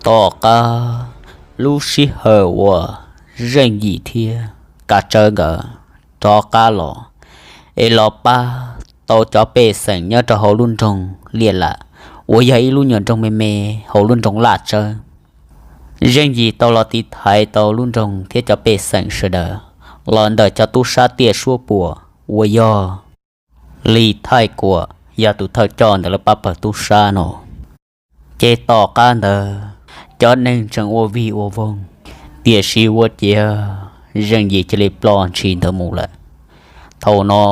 Tom qab lub sij hawm uas Zeej Yim thiab Kav Tsawb nkawd rov qab los es los pab tau cov pej xeem nyob rau hauv lub nroog Liaj Lam uas yog ib lub nyuag nroog me me hauv lub nroog Laj Tsawb, Zeej Yim tau los tiv thaiv tau lub nroog thiab cov pej xeem sawv daws los ntawm cov tub sab tiaj suab puam uas yog Lis Thaij Kuam yog tus thawj coj ntawm lawv pab pawg tub sab no. Ces tom qab ntawd cov neeg tseem ua vig ua voog, tiam sis ua ciav Zeej Yim cia li ploj ntshis ntawd mus lawm. Thaum no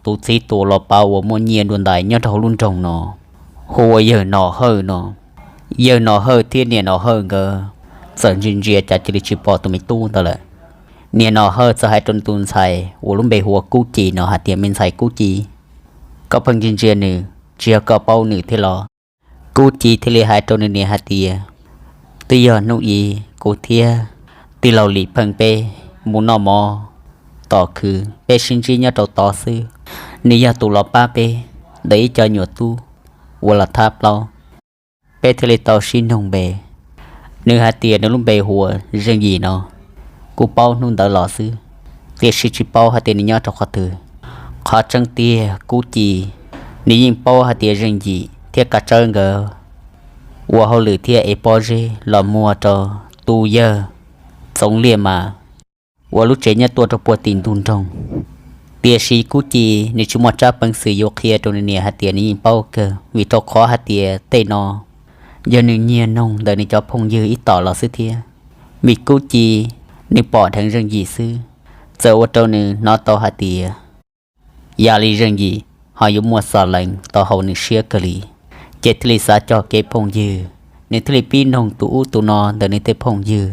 tus txiv tus los pab uas muaj nyiaj dua ntais nyob rau hauv lub nroog no hu ua yawg Nom Hawj no. Yawg Nom Hawj thiab niam Nom Hawj nkawd txawm ntsia ntsia cas cia li tsis pom tus me tub ntawd lawm. Niam Nom Hawj txawm hais rau nws tus ntxhais uas lub npe hu ua Kub Ci no hais tias, Me ntxhais Kub Ci, koj pheej ntsia ntsia nws, tsis yog koj paub nws thiab los? Kub Ci thiaj li hais rau nws niam hais tias, Twb yog hnub ib kuv thiab tij laug Lis Pheej peb mus noj mov tom khw, peb sib ntsib nyob rau tod xwb. Nws yog tus los pab peb ntawm ib co nyuam tub uas los thab plaub, peb thiaj li tau sib noog npe. Nws hais tias nws lub npe hu ua Zeej Yim no. Kuv paub hnub ntawd los xwb, tiam sis tsis paub hais tias nws nyob rau qhov twg. Qhov tseeb tiag Kub Ci, nws yeej paub hais tias Zeej Yim thiab Kav Tsawb nkawd ua hauj lwm thiab ev pob zeb los muag rau tus yawg Txoov Liaj Mas ua lub tsev nyob tuaj rau puag tim ntug nroog. Tiam sis Kub Ci nws tsis muaj tsab peev xwm yuav qhia rau nws niam hais tias nws yeej paub kawg, vim rau qhov hais tias tej no yog nws nyiag noog ntawm nws cov phooj ywg ib tom los xwb thiab. Vim Kub Ci nws pom dheev Zeej Yim xwb, txawm ua rau nws hnov tau hais tias yam li Zeej Yim ho yuav muaj xov lees tau haum nws siab kawg li, ces thiaj li xav cog kev phooj ywg, nws thiaj li pib noog tus ub tus no ntawm nws tej phooj ywg.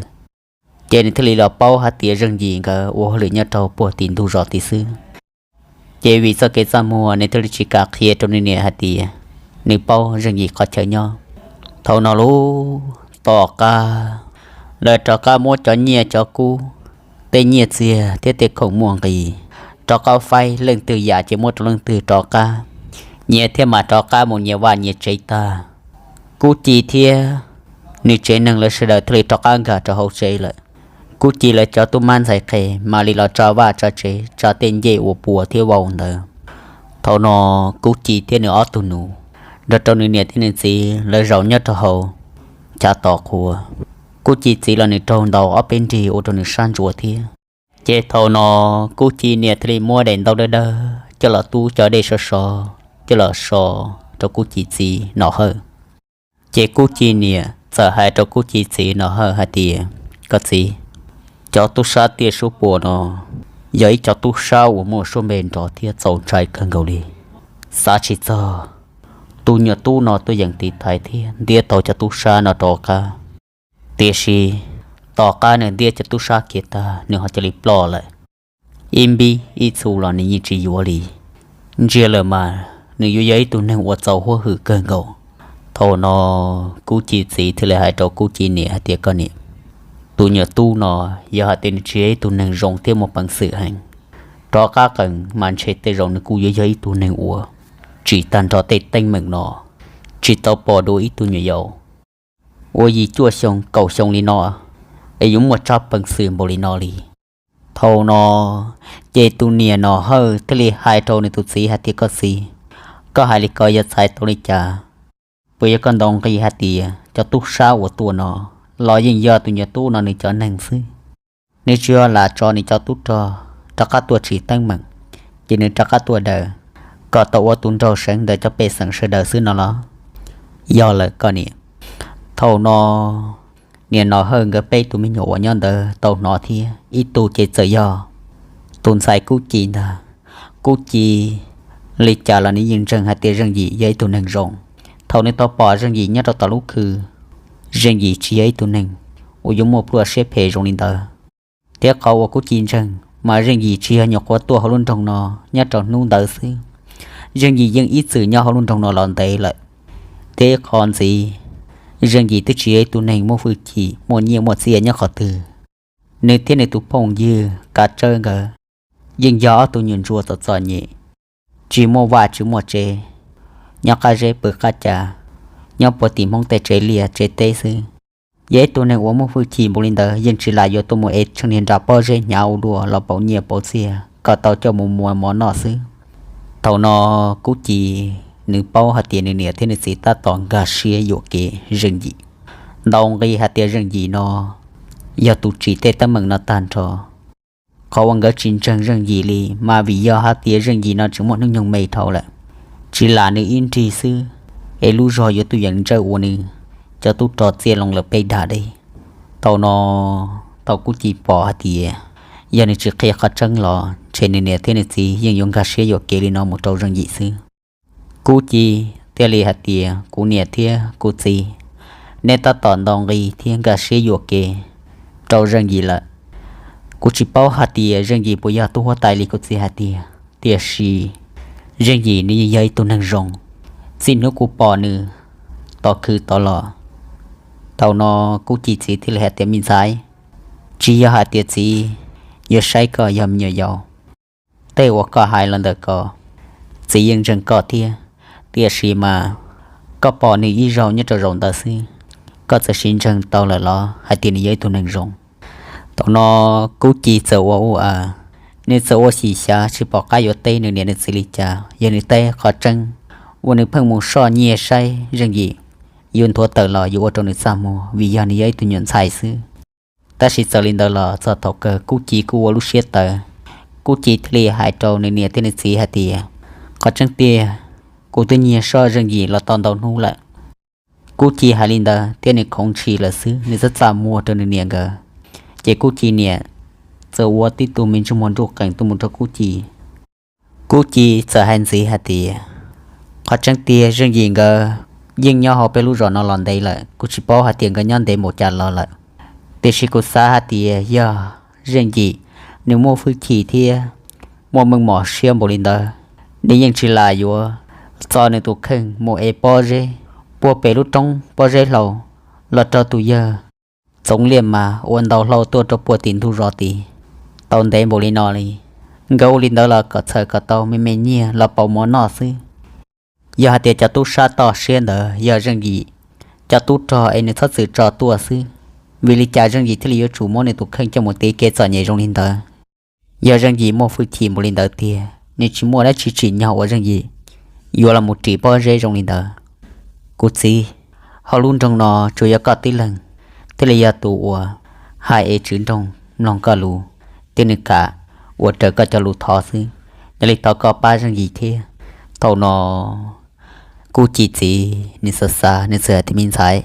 Ces nws thiaj li los paub hais tias Zeej Yim nkawd ua hauj lwm nyob rau puag tim ntug zos tid xwb. Ces vim txoj kev txaj muag nws thiaj li tsis kam qhia rau nws niam hais tias nws paub Zeej Yim qhov chaw nyob. Thaum no lub tom qab lawv rov qab muab cov nyiaj cov kub, tej nyiaj txiag thiab tej khoom muaj nqis rov qab faib, leej twg yam ces muab rau leej twg rov qab, nyias thiaj mam rov qab mus nyias vaj nyias tsev tag. Kub Ci thiab nws tsev neeg lawv sawv daws thiaj li rov qab nkag rau hauv tsev lawm. Kub Ci lawv cov tub mab ntxhais qhe mam li los tsa vaj tsa tsev, tsa tej ncej uas puas thiab vau ntawd. Thaum no Kub Ci thiab nws ob tug nus nrog rau nws niam thiab nws txiv lawv zaum nyob rau hauv chav tos qhua. Kub Ci txiv los nws raug ntaus ob peb nrig ua rau nws sab ntsuav thiab. Ces thaum no Kub Ci niam thiaj li muab daim ntaub dawb dawb coj los tub cov dej sov sov coj los so rau Kub Ci txiv Nom Hawj. Ces Kub Ci niam txawm hais rau Kub Ci txiv Nom Hawj hais tias, Koj txiv, cov tub sab tiaj suab puam no yog ib cov tub sab uas muaj suab npe nrov thiab txaus ntshai kawg nkaus li. Xav tsis txog tus nyuam tub no tuaj yeem tiv thaiv thiab ntiab tau cov tub sab no rov qab. Tiam sis tom qab nws ntiab cov tub sab kiag tag nws ho cia li ploj lawm. Ib npib ib txhu los nws yeej tsis yuav li. Ntsia lawm mas nws yuav yog ib tug neeg uas txaus huab hwm kawg nkaus. Thaum no Kub Ci txiv thiaj li hais rau Kub Ci niam hais tias, Koj niam, tus nyuam tub no yog hais tias nws tsis yog ib tug neeg zoo thiab muaj peev xwm heev, rov qab qees mas ntshe tej zaum nws kuj yuav yog ib tug neeg uas tsim tag nrho tej teeb meem no, tsis tau pom dua ib tug nyuam yaus uas yim cuaj xyoo kaum xyoo li no es yuav muaj tsab peev xwm npaum li no li. Thaum no ces tus niam Nom Hawj thiaj li hais rau nws tus txiv hais tias, Koj txiv, koj hais li ko yog txhais tau li cas? Puas yog koj ntaus nqi hais tias cov tub sab uas tuaj no los yeej yog tus nyuam tub no nws cov neeg xwb? Nws tsis yog lam tso nws cov tub rog rov qab tuaj tsim teeb meem, ces nws rov qab tuaj daws kom tau ua tus nraug seev ntawm cov pej xeem sawv daws xwb no los? Yog lawm koj niam. Thaum no niam Nom Hawj nkawd peb tus me nyuam uas nyob ntawd tau hnov thiab, ib tug ces txawm yog tus ntxhais Kub Ci ntag. Kub Ci li cas los nws yeej ntseeg hais tias Zeej Yim yog ib tug neeg zoo. Thaum nws tau pom Zeej Yim nyob rau tom lub khw, Zeej Yim tsis yog ib tug neeg uas yuav muaj pluaj siab phem zoo li ntawd. Thiab qhov uas Kub Ci ntseeg mas Zeej Yim tsis yog nyuam qhuav tuaj hauv lub nroog no nyob rau hnub ntawd xwb. Zeej Yim yeej ib txwm nyob hauv lub nroog no los ntev lawm. Thiab qhov ntxiv, Zeej Yim twb tsis yog ib tug neeg muaj hwj chim muaj nyiaj muaj txiaj nyob qhov twg. Nws thiab nws tus phooj ywg Kav Tsawb nkawd yeej yog ob tug nyuam ntsuag txom txom nyem, tsis muaj vaj tsis muaj tsev, nyob qab zeb pw qab ca, nyob puag tim Hmoob tej tsev liaj tsev teb xwb. Yog ib tug neeg uas muaj hwj chim npaum li ntawd yeej tsis lam yuav tuaj mus ev tsheej niag nra pob zeb hnyav ua luaj los pauv nyiaj pauv txiaj kom tau coj mus muas mov noj xwb. Thaum no Kub Ci nws paub hais tias nws niam thiab nws txiv tab tom nkag siab yuam kev Zeej Yim. Ntau nqi hais tias Zeej Yim no yog tus tsim tej teeb meem no tag nrho. Qhov uas nkawd tsis ntseeg Zeej Yim li mas vim yog hais tias Zeej Yim no tseem muaj hnub nyoog me dhau lawm, tsis lam nws ib nrig xwb, es lub zog yuav tuaj yeem ntsawj ua nws cov tub rog txia loo lawm peb dag deb. Thaum no, thaum Kub Ci pom hais tias yog nws tsis qhia qhov tseeb los ntshe nws niam thiab nws txiv yeej yuav nkag siab yuam kev li no mus rau Zeej Yim xwb. Kub Ci thiaj li hais tias, kuv niam thiab kuv txiv, neb tab tom ntau nqi thiab nkag siab yuam kev rau Zeej Yim lawm. Kuv tsis paub hais tias Zeej Yim puas yog tub huab tais li kuv txiv hais tias, tiam sis Zeej Yim nws yeej yog ib tug neeg zoo. Txij hnub kuv pom nws tod khwv tod los, thaum no Kub Ci txiv thiaj li hais tias, me ntxhais, tsis yog hais tias txiv yuav saib koj yog me nyuam yaus. Tej uas koj hais los ntawm ko, txiv yeej ntseeg koj thiab. Tiam sis mas koj pom nws ib zaug nyob rau zaum ntawd xwb, koj txawm siv ntseeg tau lawm los hais tias nws yog ib tug neeg zoo? Thaum no Kub Ci txawm ua ua a, nws txawm ua xyem xyav tsis pom qab yuav teb nws niam nws txiv li cas. Yog nws teb qhov tseeb uas nws pheej mus soj nyiaj saib Zeej Yim, yuav nthuav tawm los yuav ua rau nws txaj muag vim yog nws yog ib tug nyuam ntxhais xwb. Tab sis txawm li ntawd los txog thaum kawg Kub Ci kuj ua lub siab tawv. Kub Ci thiaj li hais rau nws niam thiab nws txiv hais tias, qhov tseeb tiag, kuv twb nyiag soj Zeej Yim los tau ntau hnub lawm. Kub Ci hais li ntawd thiab nws khoov ntshis lawm xwb, nws txaj txaj muag rau nws niam nkawd. Ces Kub Ci niam txawm ua tib tug me ntsis muag nruj qees tuaj mus rau Kub Ci. Kub Ci txawm hais ntxiv hais tias, qhov tseeb tiag Zeej Yim nkawd yeej nyob hauv peb lub zos no los ntev lawm, kuv tsis paub hais tias nkawd nyob ntev npaum cas los lawm. Tiam sis kuv xav hais tias yog Zeej Yim nws muaj hwj chim thiab muaj meej mom siab npaum li ntawd, nws yeej tsis lam yuav txo nws tus kheej mus ev pob zeb puag pem lub roob pob zeb hlau los raug tus yawg Txoov Liaj Mas ua ntaus hlau tuaj rau puag tim ntug zos tid tau ntev npaum li no li. Nkawd ua li ntawd los kom txhawm kom tau me me nyiaj los pauv mov noj xwb. Yog hais tias cov tub sab toj siab ntawd yog Zeej Yim cov tub rog es nws txhob txwm tso tuaj xwb, vim li cas Zeej Yim thiaj li yuav tsum muab nws tus kheej coj mus tiv kev txom nyem zoo li ntawd? Yog Zeej Yim muaj hwj chim npaum li ntawd tiag, nws tsis muaj dab tsi tsim nyog uas Zeej Yim yuav los mus ris pob zeb zoo li ntawd. Kuv txiv, hauv lub nroog no tsuas yog koj tib leeg thiaj li yog tus uas hais es tswv nroog mloog koj lus, thiab nws kam ua raws koj cov lus thov xwb. Yog li thov koj pab Zeej Yim thiab. Thaum no Kub Ci txiv nws xav xav nws txawm hais tias, me ntxhais,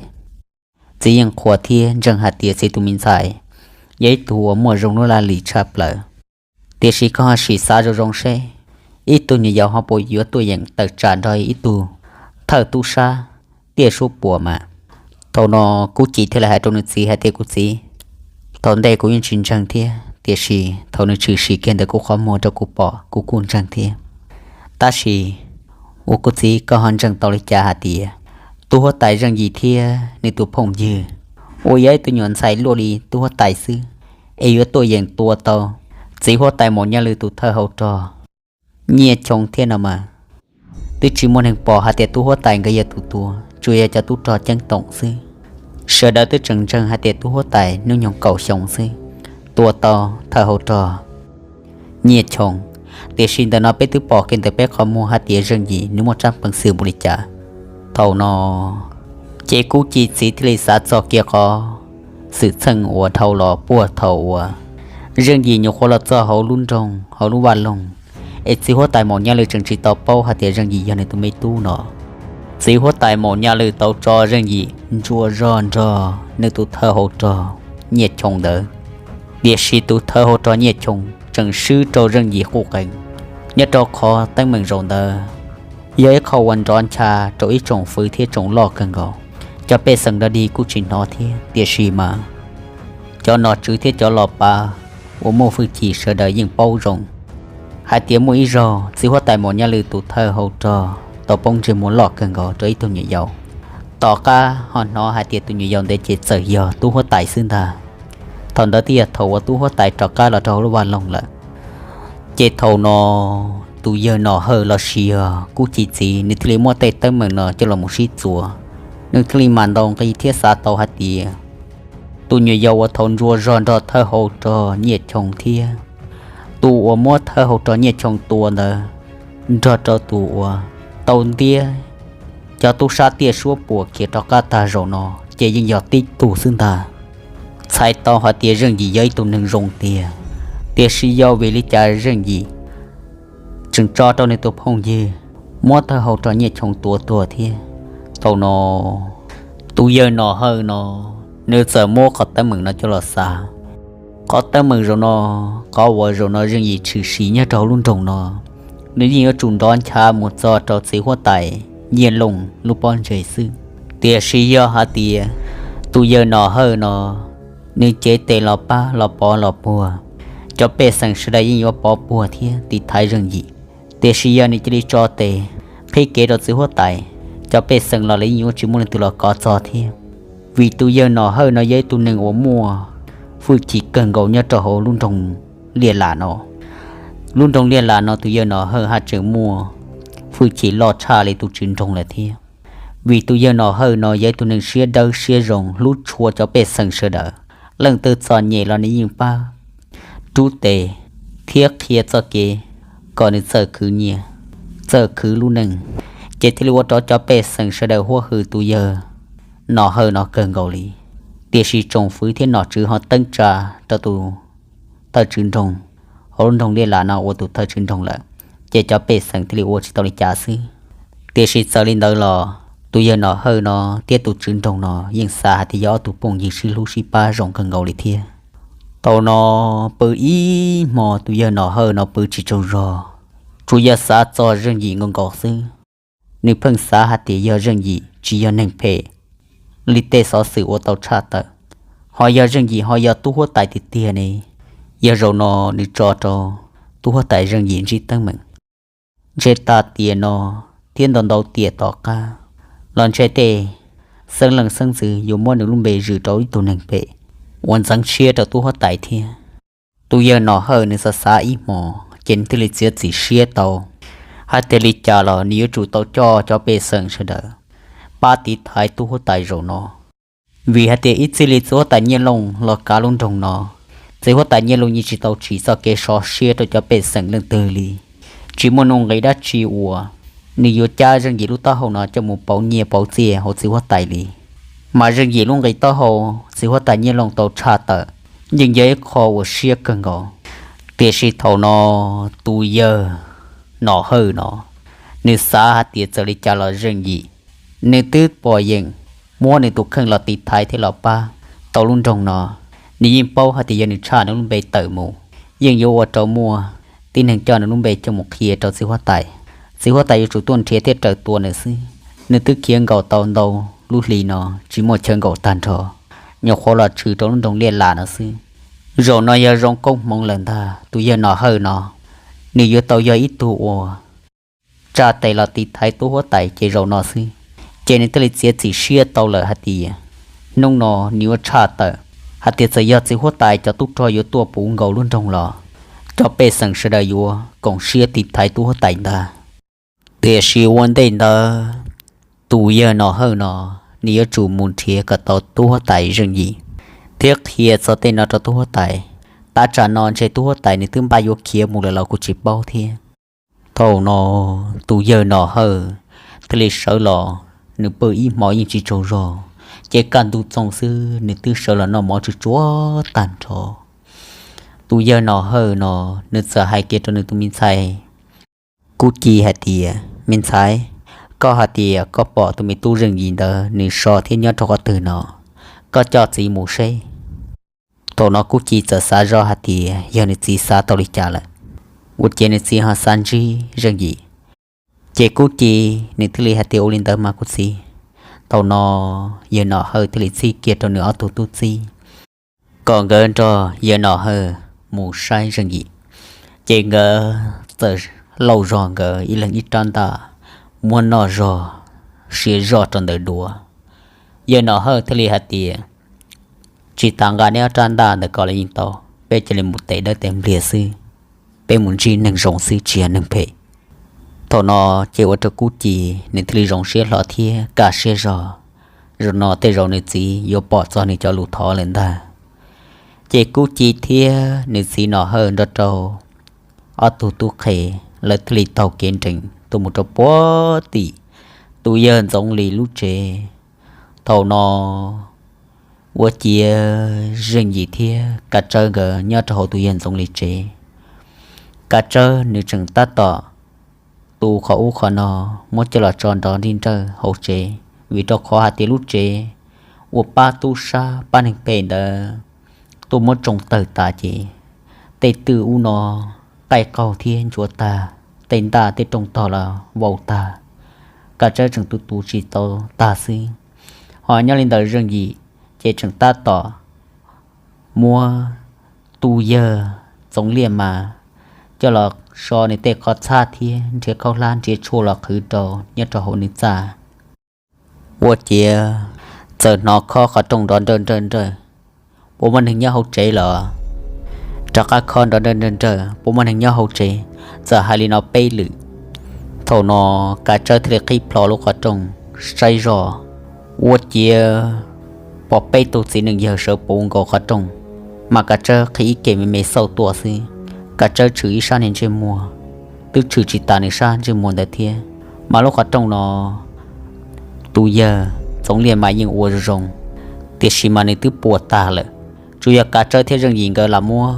txiv yeej qhuas thiab ntseeg hais tias txiv tus me ntxhais yog ib tug uas muaj zoo lub laj lim tshaj plaws. Tiam sis koj ho sim xav zoo zoo seb, ib tug nyuam yaus ho puas yuav tuaj yeem tawm tsam nrog ib tug thawj tub sab tiaj suab puam mas. Thaum no Kub Ci thiaj li hais rau nws txiv hais tias, kuv txiv, thaum ntej kuv yeej tsis ntseeg thiab, tiam sis thaum nws tshwm sim kiag ntawm kuv qhov muag rau kuv pom kuv kuj ntseeg thiab. Tab sis uas kuv txiv koj ho ntseeg tau li cas hais tias tub huab tais Zeej Yim thiab nws tus phooj ywg uas yog ib tug nyuam ntxhais luaj li tub huab tais xwb es yuav tuaj yeem tua tau txiv huab tais Maum Nyaj Lwm tus thawj hauv rog Nyiaj Choo thiab no mas? Twb tsis muaj neeg pom hais tias tub huab tais nkawd yog tus tua, tsuas yog cov tub rog ceeb toom xwb. Sawv daws twb tseem ntseeg hais tias tub huab tais hnub nyoog kaum xyoo xwb tua tau thawj hauv rog Nyiaj Choo. Tiam sis ntawm no peb twb pom kiag ntawm peb qhov muag hais tias Zeej Yim nws muaj tsab peev xwm npaum li cas. Thaum no ces Kub Ci txiv thiaj li xav txog kiag qhov xwm txheej uas dhau los puag thaum uas Zeej Yim nyuam qhuav los txog hauv lub nroog hauv lub vaj loog, es txiv huab tais Maum Nyaj Lwm tseem tsis tau paub hais tias Zeej Yim yog nws tus me tub no. Txiv huab tais Maum Nyaj Lwm tau tso Zeej Yim ntsuas zog nrog nws tus thawj hauv rog Nyiaj Choo ntawd. Tiam sis tus thawj hauv rog Nyiaj Choo tseem swb rau Zeej Yim quj qees. Nyob rau qhov teeb meem zaum ntawd yog ib qho uas nrov ncha rau ib tsoom fwv thiab tsoom loj kawg nkaus. Cov pej xeem dog dig kuj tsis hnov thiab, tiam sis mas cov nom tswv thiab cov los pav uas muaj hwj chim sawv daws yeej paub zoo hais tias muaj ib zaug txiv huab tais Maum Nyaj Lwm tus thawj hauv rog tau poob ntsej muag loj kawg nkaus rau ib tug nyuam yaus. Tom qab ho hnov hais tias tus nyuam yaus ntawd ces txawm yog tub huab tais xwb ntag. Thaum ntawd twb yog thaum uas tub huab tais rov qab los rau hauv lub vaj loog lawm. Ces thaum no tus yawg Nom Hawj los sis yog Kub Ci txiv nws thiaj li muab tej teeb meem no coj los mus sib txuas. Nws thiaj li mam ntaus nqi thiab xav tau hais tias tus nyuam yaus uas thaum ntsuas zog nrog thawj hau rog Nyiaj Choo thiab tus uas muab thawj hau rog Nyiaj Choo tua ntawd, nrog rau tus uas tau ntiab cov tub sab tiaj suab puam khiav rov qab tag zaum no, ces yeej yog tib tug xwb ntag. Txhais tau hais tias Zeej Yim yog ib tug neeg zoo tiag, tiam sis yog vim li cas Zeej Yim tseem tso rau nws tus phooj ywg muab thawj hau rog Nyiaj Choo tua tuag thiab? Thaum no tus yawg Nom Hawj no nws txawm muab qhov teeb meem no coj los xav. Qhov teeb meem zaum no, qhov uas zaum no Zeej Yim tshwm sim nyob rau hauv lub nroog no, nws yeej yuav tsum nrov ncha mus txog rau txiv huab tais Nyiaj Looj lub pob ntseg xwb. Tiam sis yog hais tias tus yawg Nom Hawj no nws cev tes los pab los pov los puag, cov pej xeem sawv daws yeej yuav pov puag thiab tiv thaiv Zeej Yim. Tiam sis yog nws cia li tso tes qhib kev rau txiv huab tais, cov pej xeem los lawv yeej yuav tsis muaj leej twg los kov txog thiab. Vim tus yawg Nom Hawj no yog ib tug neeg uas muaj hwj chim kawg nkaus nyob rau hauv lub nroog Liaj Lam no. Lub nroog Liaj Lam no tus yawg Nom Hawj haj tseem muaj hwj chim loj tshaj li tus tswv nroog lawm thiab. Vim tus yawg Nom Hawj no yog ib tug neeg siab dawb siab zoo hlub tshua cov pej xeem sawv daws, leej twg txom nyem los nws yeej pab rub tes thiab qhia txoj kev kom nws txawj khwv nyiaj, txawj khwv lub neej, ces thiaj li ua rau cov pej xeem sawv daws huab hwm tus yawg Nom Hawj no kawg nkaus li. Tiam sis tsoom fwv thiab nom tswv ho teeb tsa rau tus thawj tswv nroog hauv lub nroog Liaj Lam no ua tus thawj tswv nroog lawm, ces cov pej xeem thiaj li ua tsis tau li cas xwb. Tiam sis txawm li ntawd los tus yawg Nom Hawj no thiab tus tswv nroog no yeej xav hais tias yog ob tug phooj ywg sib hlub sib pab zoo kawg nkaus li thiab. Thaum no pw ib hmo tus yawg Nom Hawj no pw tsis tsaug zog, tsuas yog xav txog Zeej Yim nkaus nkaus xwb. Nws pheej xav hais tias yog Zeej Yim tsis yog neeg phem li tej xov xwm ua tau tshaj tawm, ho yog Zeej Yim ho yog tub huab tais tiag tiag ne, yog zaum no nws tso rau tub huab tais Zeej Yim ntsib teeb meem. Ntshe tag tiam no thiab ntau ntau tiam tom qab los ntshe tej xeeb leej xeeb ntxwv yuav muab nws lub npe zwm rau ib tug neeg phem uas ntxeev siab rau tub huab tais thiab. Tus yawg Nom Hawj nws xav xav ib hmos ces nws thiaj li txiav txim siab tau hais tias li cas los nws yuav tsum tau coj cov pej xeem sawv daws pab tiv thaiv tub huab tais zaum no. Vim hais tias ib txij li txiv huab tais Nyiaj Looj los kav lub nroog no, txiv huab tais Nyiaj Looj yeej tsis tau tsim txoj kev sov siab rau cov pej xeem leej twg li. Tsis muaj nuj nqis dab tsi uas nws yuav cab Zeej Yim lub taub hau no coj mus pauv nyiaj pauv txiaj hauv txiv huab tais li. Mas Zeej Yim lub nqis taub hau txiv huab tais Nyiaj Looj tau tshaj tawm yeej yog ib qho uas siab kawg nkaus. Tiam sis thaum no tus yawg Nom Hawj no nws xav hais tias txawm li cas los Zeej Yim nws twb pom yeem muab nws tus kheej los tiv thaiv thiab los pab tau lub nroog no. Nws yeej paub hais tias yog nws tshaj nws lub npe tawm mus, yeej yuav ua rau muaj tib neeg coj nws lub npe coj mus qhia rau txiv huab tais. Txiv huab tais yuav tsum tuaj nrhiav thiab raws tua nws xwb. Nws twb khiav nkaum tau ntau lub hli no tsis muaj chaw nkaum tag nrho, nyuam qhuav los tshwm rau lub nroog Liaj Lam no xwb. Zaum no yog zoo koob hmoov lawm ntag, tus yawg Nom Hawj no nws yuav tau yog ib tug uas tsa tes los tiv thaiv tub huab tais ces zaum no xwb. Ces nws thiaj li txiav txim siab tau lawm hais tias hnub no nws yuav tshaj tawm hais tias txawm yog txiv huab tais cov tub rog yuav tuaj puv nkaus lub nroog los cov pej xeem sawv daws yuav koom siab tiv thaiv tub huab tais ntag. Tiam sis ua ntej ntawd tus yawg Nom Hawj no nws yuav tsum mus nrhiav kom tau tub huab tais Zeej Yim thiab qhia txog tej no rau tub huab tais. Tab tsam no ntshe tub huab tais nws twb npaj yuav khiav mus lawm los kuj tsis paub thiab. Thaum no tus yawg Nom Hawj thiaj li sawv los, nws pw ib hmo yeej tsis tsaug zog, ces kaj ntug txoog xwb nws twb sawv los noj mov tsuj tsuav tag nrho. Tus yawg Nom Hawj no nws txawm hais kiag rau nws tus me ntxhais Kub Ci hais tias, me ntxhais, koj hais tias koj pom tus me tub Zeej Yim ntawd nws so thiab nyob rau qhov twg no, koj coj txiv mus seb. Thaum no Kub Ci txawm xav zoj hais tias yog nws txiv xav tau li cas lawm, ua ciav nws txiv ho xav ntsib Zeej Yim. Ces Kub Ci nws thiaj li hais tias, ua li ntawd mas kuv txiv. Thaum no yawg Nom Hawj thiaj li txib kiag rau nws ob tug tub txib kom nkawd nrog yawg Nom Hawj mus saib Zeej Yim. Ces nkawd txawm lauj zog nkawd ib leeg ib rab ntaj, muab noj zog sia zoj rau ntawm duav. Yawg Nom Hawj thiaj li hais tias, tsis tas nqa neb ob rab ntaj ntawm ko los yeej tau, peb cia li mus tes dawb tes npliag xwb, peb mus ntsib neeg zoo xwb tsis yog neeg phem. Thaum no ces ua rau Kub Ci nws thiaj li zoo siab hlo thiab kaj siab zog, zaum no tej zaum nws txiv yuav pom txog nws cov lus thov lawm ntag. Ces Kub Ci thiab nws txiv Nom Hawj nrog rau ob tug tub qhe, lawv thiaj li taug kev nrees tuaj mus rau puag tim tus yawg Ntxoov Lis lub tsev. Thaum no ua ciav Zeej Yim thiab Kav Tsawb nkawd nyob rau hauv tus yawg Ntxoov Lis tsev. Kav Tsawb nws tseem tab tom tu qhov ub qhov no, muab coj los tso nrov nrij nrawj hauv tsev, vim rau qhov hais tias lub tsev uas pab tub sab pab neeg phem ntawd tuaj muab tsoo tawg tas ces tej twj ub no qaij qaug thiab ntsuav tag, tej ntaj tej rooj tog los vau tag. Kav Tsawb tseem tu tu tsis tau tag xwb, ho nyob li ntawd Zeej Yim ces tseem tab tom muab tus yawg Txoov Liaj Mas coj los so nws tej qhov txhab thiab nrhiav khaub hlab nrhiav tshuaj los qhwv rau nyob rau hauv nws txaj. Ua ciav txawm hnov khob qhov rooj nrov nrawj nrawj nrawj, puas muaj neeg nyob hauv tsev los? Rov qab khob nrov nrawj nrawj nrawj, puas muaj neeg nyob hauv tsev? Txawm hais li no peb lwm. Thaum no Kav Tsawb thiaj li qhib plho lub qhov rooj saib zoj, ua ciav pom peb tug txiv neej yawg sawv puv nkaus qhov rooj, mas Kav Tsawb qhib ib ke me me xauj tuaj xwb. Kav Tsawb tshwm ib sab niag ntsej muag, twb tshwm tsis tas nws sab ntsej muag ntawd thiab, mas lub qhov rooj no tus yawg Txoov Liaj Mas yeej ua zoo zoo, tiam sis mas nws twb puas tag lawm. Tsuas yog Kav Tsawb thiab Zeej Yim nkawd lam muab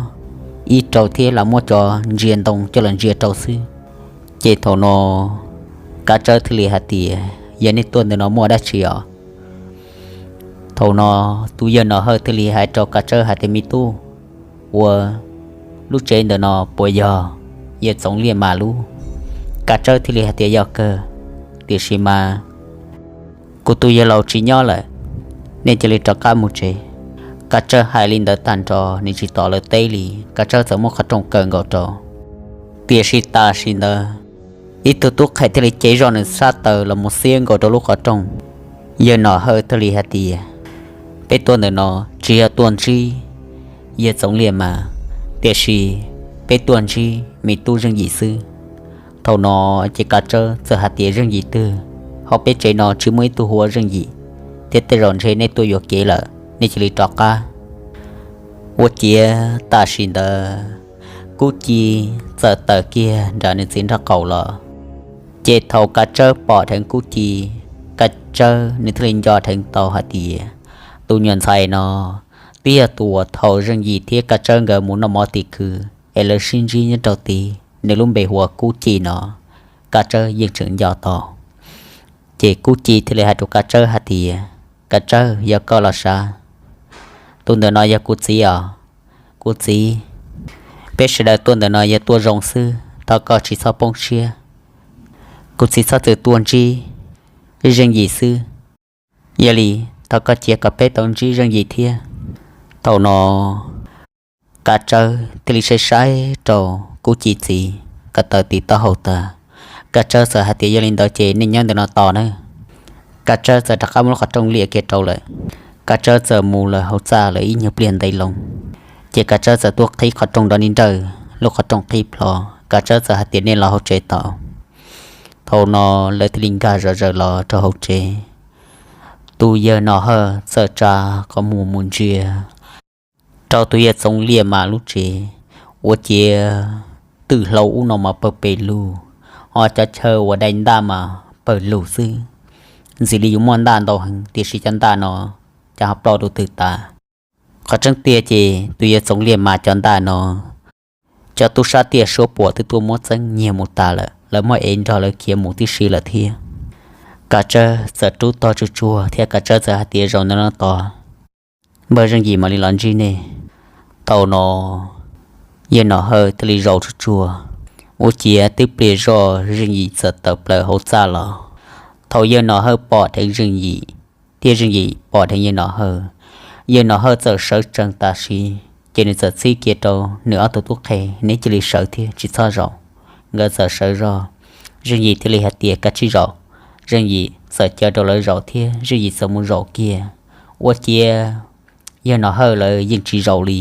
ib rau thiab lam muab cov ntsia ntoo coj los ntsia rau xwb. Ces thaum no Kav Tsawb thiaj li hais tias, yog nej tuaj ntawm no muaj dab tsi os? Thaum no tus yawg Nom Hawj thiaj li hais rau Kav Tsawb hais tias, me tub, ua lub tsev ntawm no puas yog yawg Txoov Liaj Mas lub? Kav Tsawb thiaj li hais tias, yog kawg, tiam sis mas kuv tus yawg laus tsis nyob lawm, nej cia li rov qab mus tsev. Kav Tsawb hais li ntawd tag nrho nws tsis tos lawv teb li, Kav Tsawb txawm muab qhov rooj kaw nkaus rau. Tiam sis tam sim ntawd ib tug tub qhe thiaj li cev zoj nws sab taw los mus xiab nkaus rau lub qhov rooj. Yawg Nom Hawj thiaj li hais tias, peb tuaj ntawm no tsis yog tuaj ntsib yawg Txoov Liaj Mas, tiam sis peb tuaj ntsib me tub Zeej Yim xwb. Thaum no ces Kav Tsawb txawm hais tias, Zeej Yim twg? Hauv peb tsev no tsis muaj ib tug hu ua Zeej Yim, thiab tej zaum ntshe nej tuaj yuam kev lawm, nej cia li rov qab. Ua ciav tam sim ntawd Kub Ci txawm tawm kiag nram nws txiv nraub qaum los. Ces thaum Kav Tsawb pom dheev Kub Ci, Kav Tsawb nws thiaj li nco dheev tau hais tias, tus nyuam ntxhais no twb yog tus uas thaum Zeej Yim thiab Kav Tsawb nkawd mus noj mov tim khw es lawv sib ntsib nyob rau tid, nws lub npe hu ua Kub Ci no, Kav Tsawb yeej tseem nco tau. Ces Kub Ci thiaj li hais rau Kav Tsawb hais tias, Kav Tsawb, yog koj los sav? Tus ntawm no yog kuv txiv os. Kuv txiv, peb sawv daws tuaj ntawm no yog tuaj zoo xwb, thov koj tsis txhob poob siab. Kuv txiv txhob txwm tuaj ntsib Zeej Yim xwb, yog li thov koj cia kom peb tau ntsib Zeej Yim thiab. Thaum no Kav Tsawb thiaj li saib saib rau Kub Ci txiv ko taw tim taub hau tag. Kav Tsawb txawm hais tias, yog li ntawd ces nej nyob ntawm no tos nawb. Kav Tsawb txawm rov qab muab lub qhov rooj liam kiag rau lawm. Kav Tsawb txawm mus lawm hauv txaj lawm ib nyuag pliag ntev loo, ces Kav Tsawb txawm tuaj qhib qhov rooj nrov nij nrawj, lub qhov rooj qhib plho. Kav Tsawb txawm hais tias, nej los hauv tsev tos. Thaum no lawv thiaj li nkag zom zaws los rau hauv tsev. Tus yawg Nom Hawj txawm tsa qhov muag mus ntsia rau tus yawg Txoov Liaj Mas lub tsev, ua ciav twm hlau ub no mas pawg pes lug, ho cov chaw uas dai ntaj mas pawg lug xwb. Ntxim li yuav muaj ntaj ntau heev tiam sis cov ntaj no cas ho ploj dua twg tas. Qhov tseeb tiag ces tus yawg Txoov Liaj Mas cov ntaj no, cov tub sab tiaj suab puam twb tuaj muab txeeb nyiag mus tas lawm, lawv muab ev nrog lawv khiav mus tib si lawm thiab. Kav Tsawb txawm rub tog tsuag tsuag thiab Kav Tsawb txawm hais tias, zaum no no tos, npawg Zeej Yim mam li los ntsib nej. Thaum no yawg Nom Hawj thiaj li zaum tsuag tsuag, ua ciav twb pliag zoj Zeej Yim txawm tawm plaws hauv txaj los. Thaum yawg Nom Hawj pom dheev Zeej Yim thiab Zeej Yim pom dheev yawg Nom Hawj, yawg Nom Hawj txawm sawv tsees tam sim, ces nws txawm txib kiag rau nws ob tug tub qhe, neb cia li sawv thiab tsis txhob zaum. Nkawd txawm sawv zoj, Zeej Yim thiaj li hais tias, kav tsij zaum. Zeej Yim txawm caw rau lawv zaum thiab Zeej Yim txawm mus zaum kiag. Ua ciav yawg Nom Hawj lawv yeej tsis zaum li.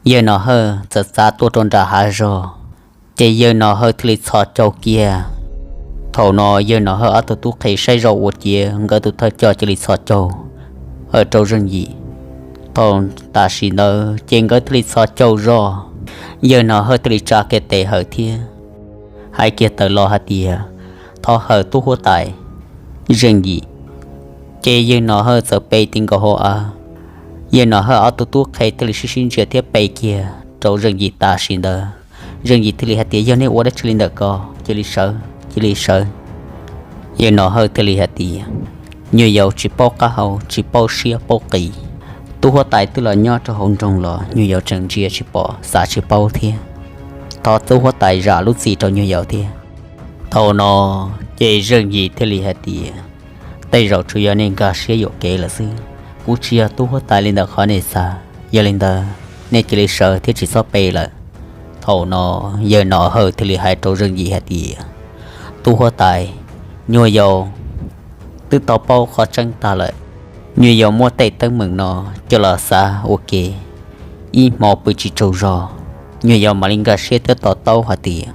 Yawg Nom Hawj txawm txav tuaj rau nram hav zog, ces yawg Nom Hawj thiaj li txhos caug kiag. Thaum no yawg Nom Hawj ob tug tub qhe saib zoj ua ciav nkawd tus thawj coj cia li txhos caug rau Zeej Yim. Thaum tam sim ntawd ces nkawd thiaj li txhos caug zoj, yawg Nom Hawj thiaj li tsa kiag tes hawm thiab hais kiag tawm los hais tias, thov hawm tub huab tais Zeej Yim. Ces yawg Nom Hawj txawm pe ti nkaus hauv av, yawg Nom Hawj ob tug tub qhe thiaj li sib sib ntsia thiab pe kiag rau Zeej Yim tam sim ntawd. Zeej Yim thiaj li hais tias, yog nej ua dab tsi li ntawm ko, cia li sawv, cia li sawv. Yawg Nom Hawj thiaj li hais tias, nyuag yaus tsis paub qab hau, tsis paub siab paub qis, tub huab tais twb los nyob rau hauv nroog los nyuag yaus tseem ntsia tsis pom xav tsis paub thiab, thov tub huab tais zam lub txim rau nyuag yaus thiab. Thaum no ces Zeej Yim thiaj li hais tias, tej zaum tsuas yog nej nkag siab yuam kev lawm xwb, kuv tsis yog tub huab tais li ntawm qhov nej xav. Yog li ntawd nej cia li sawv thiab tsis txhob pe lawm. Thaum no yawg Nom Hawj thiaj li hais rau Zeej Yim hais tias, tub huab tais, nyuag yaus twb tau paub qhov tseeb tag lawm, nyuag yaus muab tej teeb meem no coj los xav ua ke ib hmo pw tsis tsaug zog, nyuag yaus mam li nkag siab thiab to taub hais tias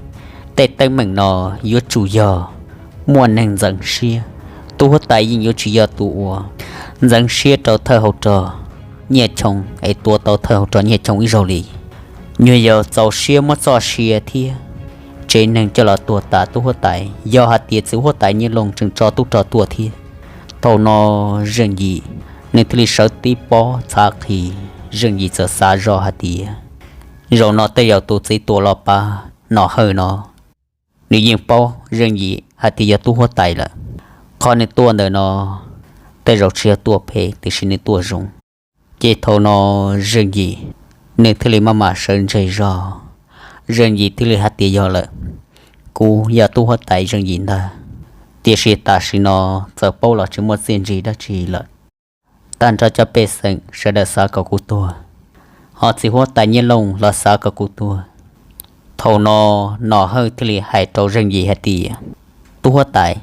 tej teeb meem no yuav tsum yog muaj neeg ntxeev siab. Tub huab tais yeej yuav tsis yog tus uas ntxeev siab rau thawj hauv rog Nyiaj Choo es tua tau thawj hauv rog Nyiaj Choo ib zaug li. Nyuag yaus txaus siab muab txoj sia thiab tsev neeg coj los tuag tas tub huab tais. Yog hais tias txiv huab tais Nyiaj Looj tseem tso tub rog tuaj thiab. Thaum no Zeej Yim nws thiaj li sawv tib pob txhav qhi, Zeej Yim txawm xav zoj hais tias, zaum no tej zaum tus txiv tuam los pab Nom Hawj no nws yeej paub Zeej Yim hais tias yog tub huab tais lawm. Qhov nws tuaj ntawm no tej zaum tsis yog tuaj phem tiam sis nws tuaj zoo. Ces thaum no Zeej Yim nws thiaj li maj mam sawv ntseg zog. Zeej Yim thiaj li hais tias, yog lawm, kuv yog tub huab tais Zeej Yim ntag, tiam sis tam sim no txawm paub los tsis muaj txiaj ntsig dab tsi lawm. Tag nrho cov pej xeem sawv daws xav kom kuv tuag, ho txiv huab tais Nyiaj Looj los xav kom kuv tuag. Thaum no Nom Hawj thiaj li hais rau Zeej Yim hais tias, tub huab tais,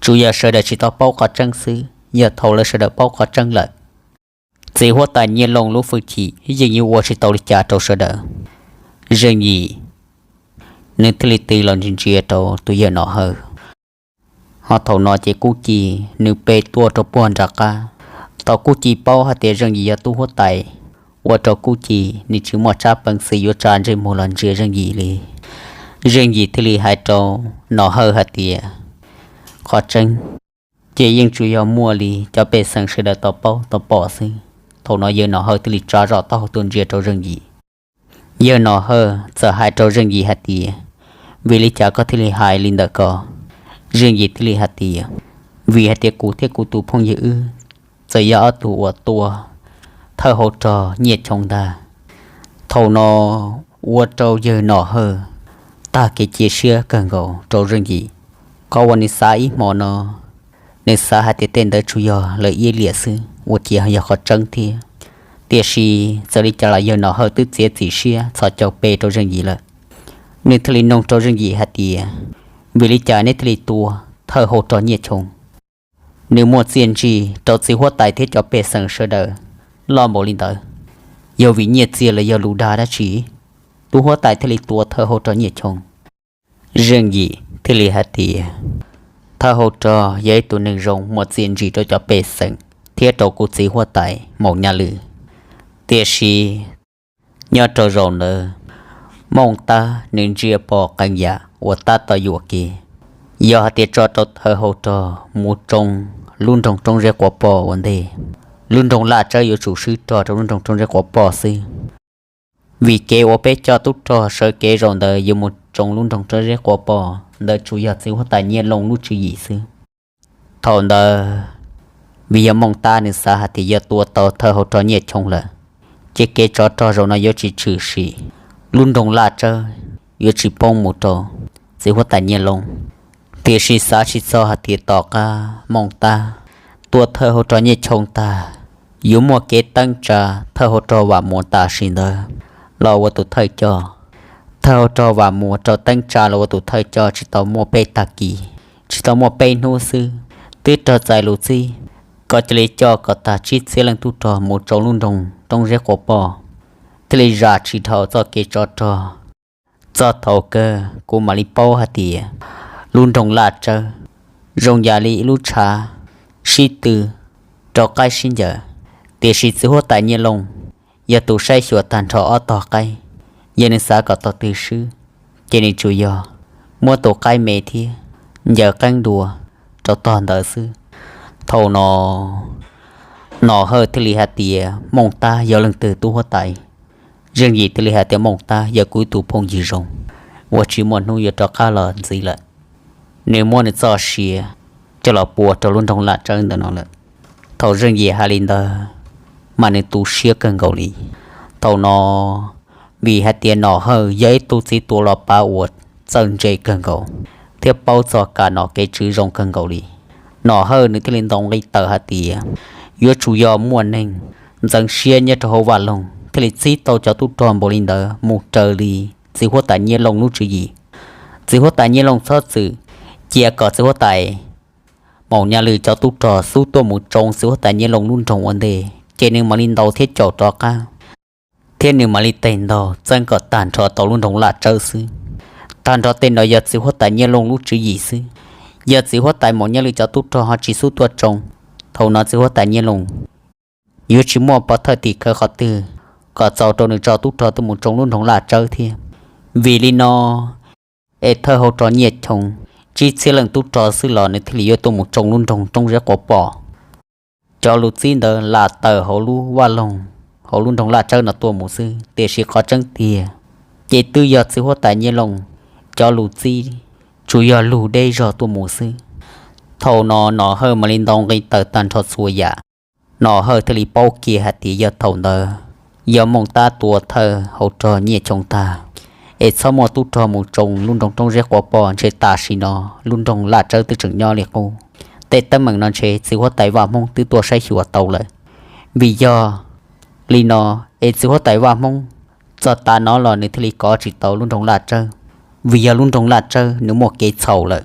tsuas yog sawv daws tsis tau paub qhov tseeb xwb, yog thaum lawv sawv daws paub qhov tseeb lawm, txiv huab tais Nyiaj Looj lub hwj chim yeej yuav ua tsis tau li cas rau sawv daws. Zeej Yim nws thiaj li tig los ntsia ntsia rau tus yawg Nom Hawj. Ho thaum no ces Kub Ci nws pe tuaj rau puag nram qab. Thaum Kub Ci paub hais tias Zeej Yim yog tub huab tais, ua rau Kub Ci nws tsis muaj tsab peev xwm yuav tsa ntsej muag los ntsia Zeej Yim li. Zeej Yim thiaj li hais rau Nom Hawj hais tias, qhov tseeb ces yeej tsuas yog muaj li cov pej xeem sawv daws tau paub tau pom xwb. Thaum no yawg Nom Hawj thiaj li tsa zoj taub hau tuaj ntsia rau Zeej Yim. Yawg Nom Hawj txawm hais rau Zeej Yim hais tias, vim li cas koj thiaj li hais li ntawm ko? Zeej Yim thiaj li hais tias, vim hais tias kuv thiab kuv tus phooj ywg wb txawm yog ob tug uas tua thawj hauv rog Nyiaj Choo ntag. Thaum no ua rau yawg Nom Hawj tag kev cia siab kawg nkaus rau Zeej Yim. Qhov uas nws xav ib hmo no, nws xav hais tias tej ntawd tsuas yog lawv iab liam xwb, ua ciav yog qhov tseeb thiab. Tiam sis txawm li cas los yawg Nom Hawj twb txiav txim siab txhos caug pe rau Zeej Yim lawm. Nws thiaj li nug rau Zeej Yim hais tias, vim li cas neb thiaj li tua thawj hauv rog Nyiaj Choo? Nws muaj txiaj ntsig rau txiv huab tais thiab cov pej xeem sawv daws loj npaum li ntawd, yog vim nyiaj txiag los yog lus dag dab tsi? Tub huab tais thiaj li tua thawj hauv rog Nyiaj Choo. Zeej Yim thiaj li hais tias, thawj hauv rog yog ib tug neeg zoo muaj txiaj ntsig rau cov pej xeem thiab rau kuv txiv huab tais Moos Nyaj Lwm. Tiam sis nyob rau zaum ntawd, Mooj Tab nws ntsia pom qee yam uas tab tom yuam kev. Yog hais tias tso rau thawj hauv rog mus tsoo lub nroog Roob Zeb Quav Poj ua ntej, lub nroog Laj Tsawb yuav tsum swb rog rau lub nroog Roob Zeb Quav Poj xwb. Vim kev uas peb coj tub rog sawv kev zaum ntawd yuav mus tsoo lub nroog Roob Zeb Quav Poj ntawd tsuas yog txiv huab tais Nyiaj Looj lub tswv yim xwb. Thaum ntawd, vim yog Mooj Tab nws xav hais tias yog tua tau thawj hauv rog Nyiaj Choo lawm, ces kev tsov rog zaum no yuav tsis tshwm sim, lub nroog Laj Tsawb yuav tsis poob mus rau txiv huab tais Nyiaj Looj. Tiam sis xav tsis txog hais tias tom qab Mooj Tab tua thawj hauv rog Nyiaj Choo tag, yuav muaj kev teeb tsa thawj hauv rog Vam Muas tam sim ntawd los ua tus thawj coj. Thawj hauv rog Vam Muas raug teeb tsa los ua tus thawj coj tsis tau muaj peb tag kis, tsis tau muaj peb hnub xwb, twb raug txais lus txib kom cia li coj kom tag tsib txhiab leej tub rog mus tsoo lub nroog Roob Zeb Quav Poj, thiaj li zam tsis dhau txoj kev tsov rog. Txog thaum kawg kuv mam li paub hais tias lub nroog Laj Tsawb zoo yam li ib lub tshav sib tw rau qaib sib ncaws, tiam sis txiv huab tais Nyiaj Looj yog tus saib xyuas tag nrho ob tog qaib. Yog nws xav kom tog twg swb, ces nws tsuas yog muab tus qaib me thiab ncaws qeeb dua rau tog ntawd xwb. Thaum no Nom Hawj thiaj li hais tias, Mooj Tab, yog leej twg tub huab tais? Zeej Yim thiaj li hais tias, Mooj Tab, yog kuv ib tug phooj ywg zoo uas tsis muaj hnub yuav rov qab los ntxiv lawm. Nws muab nws txoj sia coj los pua rau lub nroog Laj Tsawb ntawm no lawm. Thaum Zeej Yim hais li ntawd, mas nws tu siab kawg nkaus li. Thaum no, vim hais tias Nom Hawj yog ib tug txiv tuav los pav uas txawj ntse kawg nkaus thiab paub txog kam nom kev tswv zoo kawg nkaus li, Nom Hawj nws thiaj li ntaus nqi tawm hais tias yuav tsum yog muaj neeg ntxeev siab nyob rau hauv vaj loog thiaj li txib tau cov tub rog npaum li ntawd mus raws li txiv huab tais Nyiaj Looj lub tswv yim. Txiv huab tais Nyiaj Looj txhob txwm cia kom txiv huab tais Maum Nyaj Lwj cov tub rog xub tuaj mus tsoo txiv huab tais Nyiaj Looj lub nroog ua ntej, ces nws mam li ntaus thiab caum rov qab, thiab nws mam li tes ntaug txeeb kom tag nrho tau lub nroog Laj Tsawb xwb. Tag nrho tej no yog txiv huab tais Nyiaj Looj lub tswv yim xwb. Yog txiv huab tais Maum Nyaj Lwj cov tub rog ho tsis xub tuaj tsoo, thaum no txiv huab tais Nyiaj Looj yuav tsis muaj pov thawj tim khawv qhov twg kom txaus rau nws tso tub rog tuaj mus tsoo lub nroog Laj Tsawb thiab. Vim li no es thawj hauv rog Nyiaj Choo tsib txhiab leej tub rog xwb los nws thiaj li yuav tuaj mus tsoo lub nroog Roob Zeb Quav Poj. Cov lus txib ntawd lam tawm hauv lub vaj loog, hauv lub nroog Laj Tsawb no tuaj mus xwb, tiam sis qhov tseeb tiag ces twb yog txiv huab tais Nyiaj Looj cov lus txib tsuas yog lug deb zog tuaj mus xwb. Thaum no Nom Hawj mam li ntaus nqi tawm tag nrho txhua yam. Nom Hawj thiaj li paub kiag hais tias yog thaum ntawd yog Mooj Tab tua thawj hauv rog Nyiaj Choo tag, es txhob muaj tub rog mus tsoo lub nroog Roob Zeb Quav Poj, ntshe tam sim no lub nroog Laj Tsawb twb tseem nyob li qub. Tej teeb meem no ntshe txiv huab tais Vaj Hmoob twb tuaj saib xyuas tau lawm. Vim yog li no es txiv huab tais Vaj Hmoob txog tav no los nws thiaj li kov tsis tau lub nroog Laj Tsawb, vim yog lub nroog Laj Tsawb nws muaj kev txhaum lawm.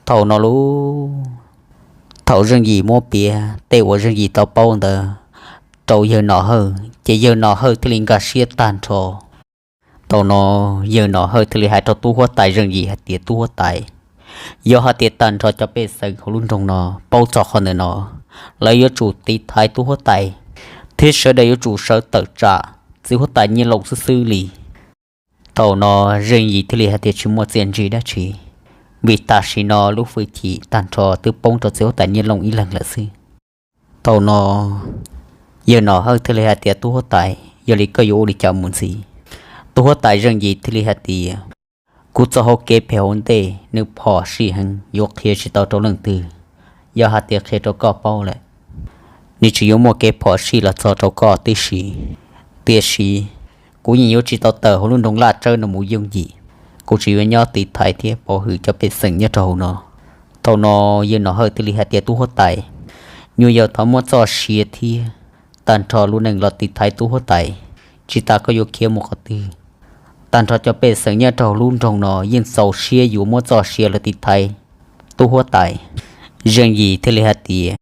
Thaum no lub, thaum Zeej Yim muab piav tej uas Zeej Yim tau paub ntawd rau yawg Nom Hawj, ces yawg Nom Hawj thiaj li nkag siab tag nrho. Thaum no yawg Nom Hawj thiaj li hais rau tub huab tais Zeej Yim hais tias, Tub huab tais, yog hais tias tag nrho cov pej xeem hauv lub nroog no paub txog qhov ntawm no, lawv yuav tsum tiv thaiv tub huab tais, thiab sawv daws yuav tsum sawv tawm tsam txiv huab tais Nyiaj Looj xwb xwb li. Thaum no Zeej Yim thiaj li hais tias, Tsis muaj txiaj ntsig dab tsi, vim tam sim no lub hwj chim tag nrho twb poob rau txiv huab tais Nyiaj Looj ib leeg lawm xwb. Thaum no yawg Nom Hawj thiaj li hais tias, Tub huab tais, yog li koj yuav ua li cas mus ntxiv? Tub huab tais Zeej Yim thiaj li hais tias, Kuv txoj hauv kev phem hauv ntej nws phom sij heev yuav qhia tsis tau rau leej twg. Yog hais tias qhia rau koj paub lawm, nws tseem yuav muaj kev phom sij los txog rau koj tib si. Tiam sis kuv yeej yuav tsis tau tawm hauv lub nroog Laj Tsawb no mus yooj yim. Kuv tseem yuav nyob tiv thaiv thiab pov hwm cov pej xeem nyob rau hauv no. Thaum no yawg Nom Hawj thiaj li hais tias, Tub huab tais, nyuam yaus thov muab txoj sia thiab tag nrho lub neej los tiv thaiv tub huab tais, tsis tas koj yuav khiav mus qhov twg, tag nrho cov pej xeem nyob rau hauv lub nroog no yeej txaus siab yuav muab txoj sia los tiv thaiv tub huab tais. Zeej Yim thiaj li hais tias,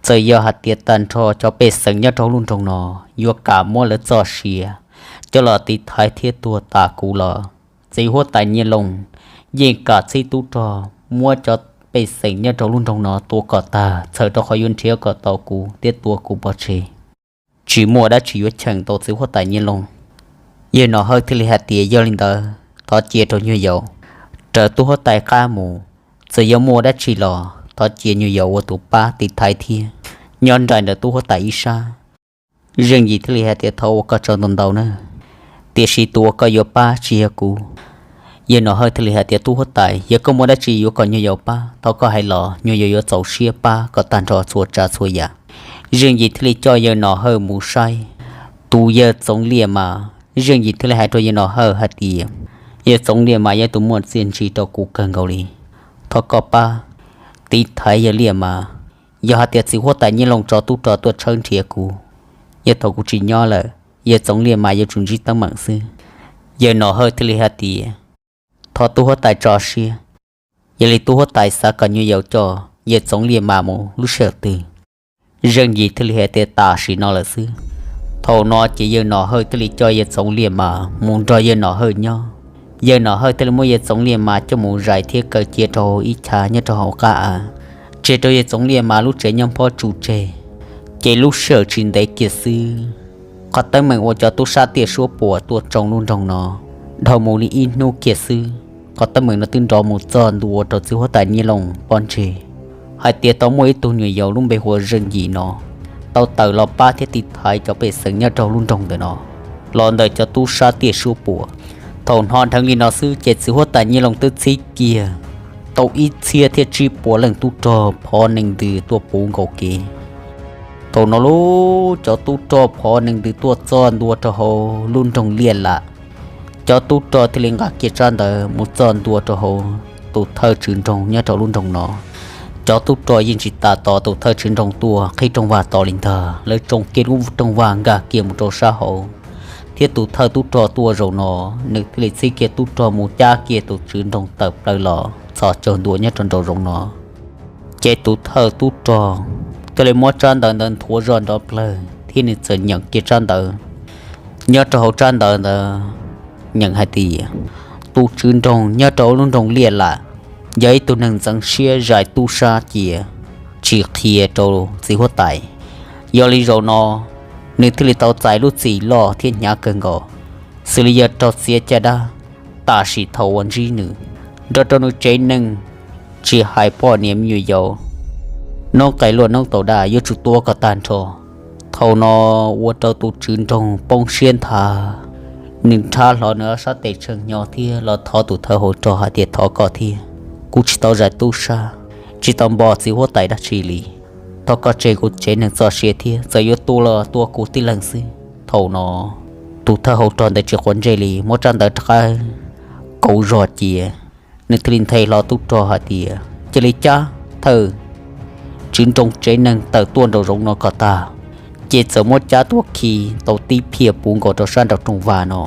Txawm yog hais tias tag nrho cov pej xeem nyob rau hauv lub nroog no yuav kam muab lawv txoj sia coj los tiv thaiv thiab tuag tas kuv los, txiv huab tais Nyiaj Looj yeej kam txib tub rog muab cov pej xeem nyob rau lub nroog no tua kom tag, txhawm rau qhov yuav nrhiav kom tau kuv thiab tua kuv pov tseg. Tsis muaj dab tsi yuav cheem tau txiv huab tais Nyiaj Looj. Yawg Nom Hawj thiaj li hais tias, Yog li ntawd thov cia rau nyuag yaus raws tub huab tais qab mus. Txawm yuav muaj dab tsi los thov cia nyuag yaus ua tus pab tiv thaiv thiab nyob nraim ntawm tub huab tais ib sab. Zeej Yim thiaj li hais tias, Thov ua koj tsaug ntau ntau na, tiam sis tus uas koj yuav pab tsis yog kuv. Yawg Nom Hawj thiaj li hais tias, Tub huab tais, yog koj muaj dab tsi yuav kom nyuag yaus pab, thov koj hais los, nyuag yaus yuav txaus siab pab kom tag nrho txhua tsav txhua yam. Zeej Yim thiaj li coj yawg Nom Hawj mus saib tus yawg Txoov Liaj Mas. Zeej Yim thiaj li hais rau yawg Nom Hawj hais tias, Yawg Txoov Liaj Mas yog tus muaj txiaj ntsig rau kuv kawg nkaus li, thov koj pab tiv thaiv yawg Liaj Mas. Yog hais tias txiv huab tais Nyiaj Looj tso tub rog tuaj tshawb nrhiav kuv, yog thaum kuv tsis nyob lawm, yawg Txoov Liaj Mas yuav tsum ntsib teeb meem xwb. Yawg Nom Hawj thiaj li hais tias, Thov tub huab tais tso siab, yog li tub huab tais xav kom nyuag yaus coj yawg Txoov Liaj Mas mus lub sij hawm twg? Zeej Yim thiaj li hais tias, Tam sim no lawm xwb. Thaum no ces yawg Nom Hawj thiaj li coj yawg Txoov Liaj Mas mus nrog yawg Nom Hawj nyob. Yawg Nom Hawj thiaj li muab yawg Txoov Liaj Mas coj mus zais thiab kaw cia rau ib chav nyob rau hauv qab av, tseg rau yawg Txoov Liaj Mas lub tsev nyob phob tsu tseg. Ces lub sij hawm tsis ntev kiag xwb, qhov teeb meem uas cov tub sab tiaj suab puam tuaj tsoo lub nroog no, dhau mus li ib hnub kiag xwb, qhov teeb meem no twb nrov mus txog ntua rau txiv huab tais Nyiaj Looj pob ntseg, hais tias tau muaj ib tug nyuam yaus lub npe hu ua Zeej Yim no tau tawm los pab thiab tiv thaiv cov pej xeem nyob rau lub nroog ntawm no los ntawm cov tub sab tiaj suab puam. Thaum hnov dheev li no xwb ces txiv huab tais Nyiaj Looj twb txhib kiag tau ib txhiab thiab tsib puas leej tub rog phov nees ntws tuaj puv nkaus kev. Thaum no lub cov tub rog phov nees ntws tuaj txog ntua rau hauv lub nroog Liaj Lam, cov tub rog thiaj li nqa kiag tsab ntawv mus txog ntua rau hauv tus thawj tswv nroog nyob rau lub nroog no. Cov tub rog yeej tsis tas tos tus thawj tswv nroog tuaj qhib rooj vag tos li ntag, lawv tsoo kiag lub rooj vag nkag kiag mus rau sab hauv, thiab tus thawj tub rog tuaj zaum no, nws thiaj li txhib kiag tub rog mus cab kiag tus tswv nroog tawm plaws los txhos caug ntua nyob rau nraum zoov no. Ces tus thawj tub rog thiaj li muab tsab ntawv ntawd nthuav zog nrov plawg thiab nws txawm nyeem kiag tsab ntawv. Nyob rau hauv tsab ntawv ntawd nyeem hais tias, tus tswv nroog nyob rau lub nroog Liaj Lam yog ib tug neeg ntxeev siab zais tub sab cia, tsis qhia rau txiv huab tais. Yog li zaum no, nws thiaj li tau txais lub txim loj thiab hnyav kawg nkaus, xws li yog raug txiav caj dab, tam sim thaum uas ntsib nws, nrog rau nws tsev neeg, tsis hais poj niam me nyuam yaus, noob qes luaj noob taus daj yuav tsum tua kom tag nrho. Thaum no ua rau tus tswv nroog poob siab nthav, nws nrhab hlo nws ob sab tes tsheej hnyo thiab los thov tus thawj hauv rog hais tias, thov koj thiab, kuv tsis tau zais tub sab, tsis tau npo txiv huab tais dab tsi li. Thov koj tseg kuv tsev neeg txoj sia thiab, txawm yuav tua los tua kuv tib leeg xwb. Thaum no tus thawj hauv rog ntawd tsis quav ntsej li, muab tsab ntawv rov qab kauv zog cia. Nws thiaj li nthe hlo tub rog hais tias, cia li cab thawj tswv nroog tsev neeg tawm tuaj nraum zoov no kom tag, ces txawm muab cab tuaj khi tau tib phiaj puv nkaus rau sab nraum rooj vag no.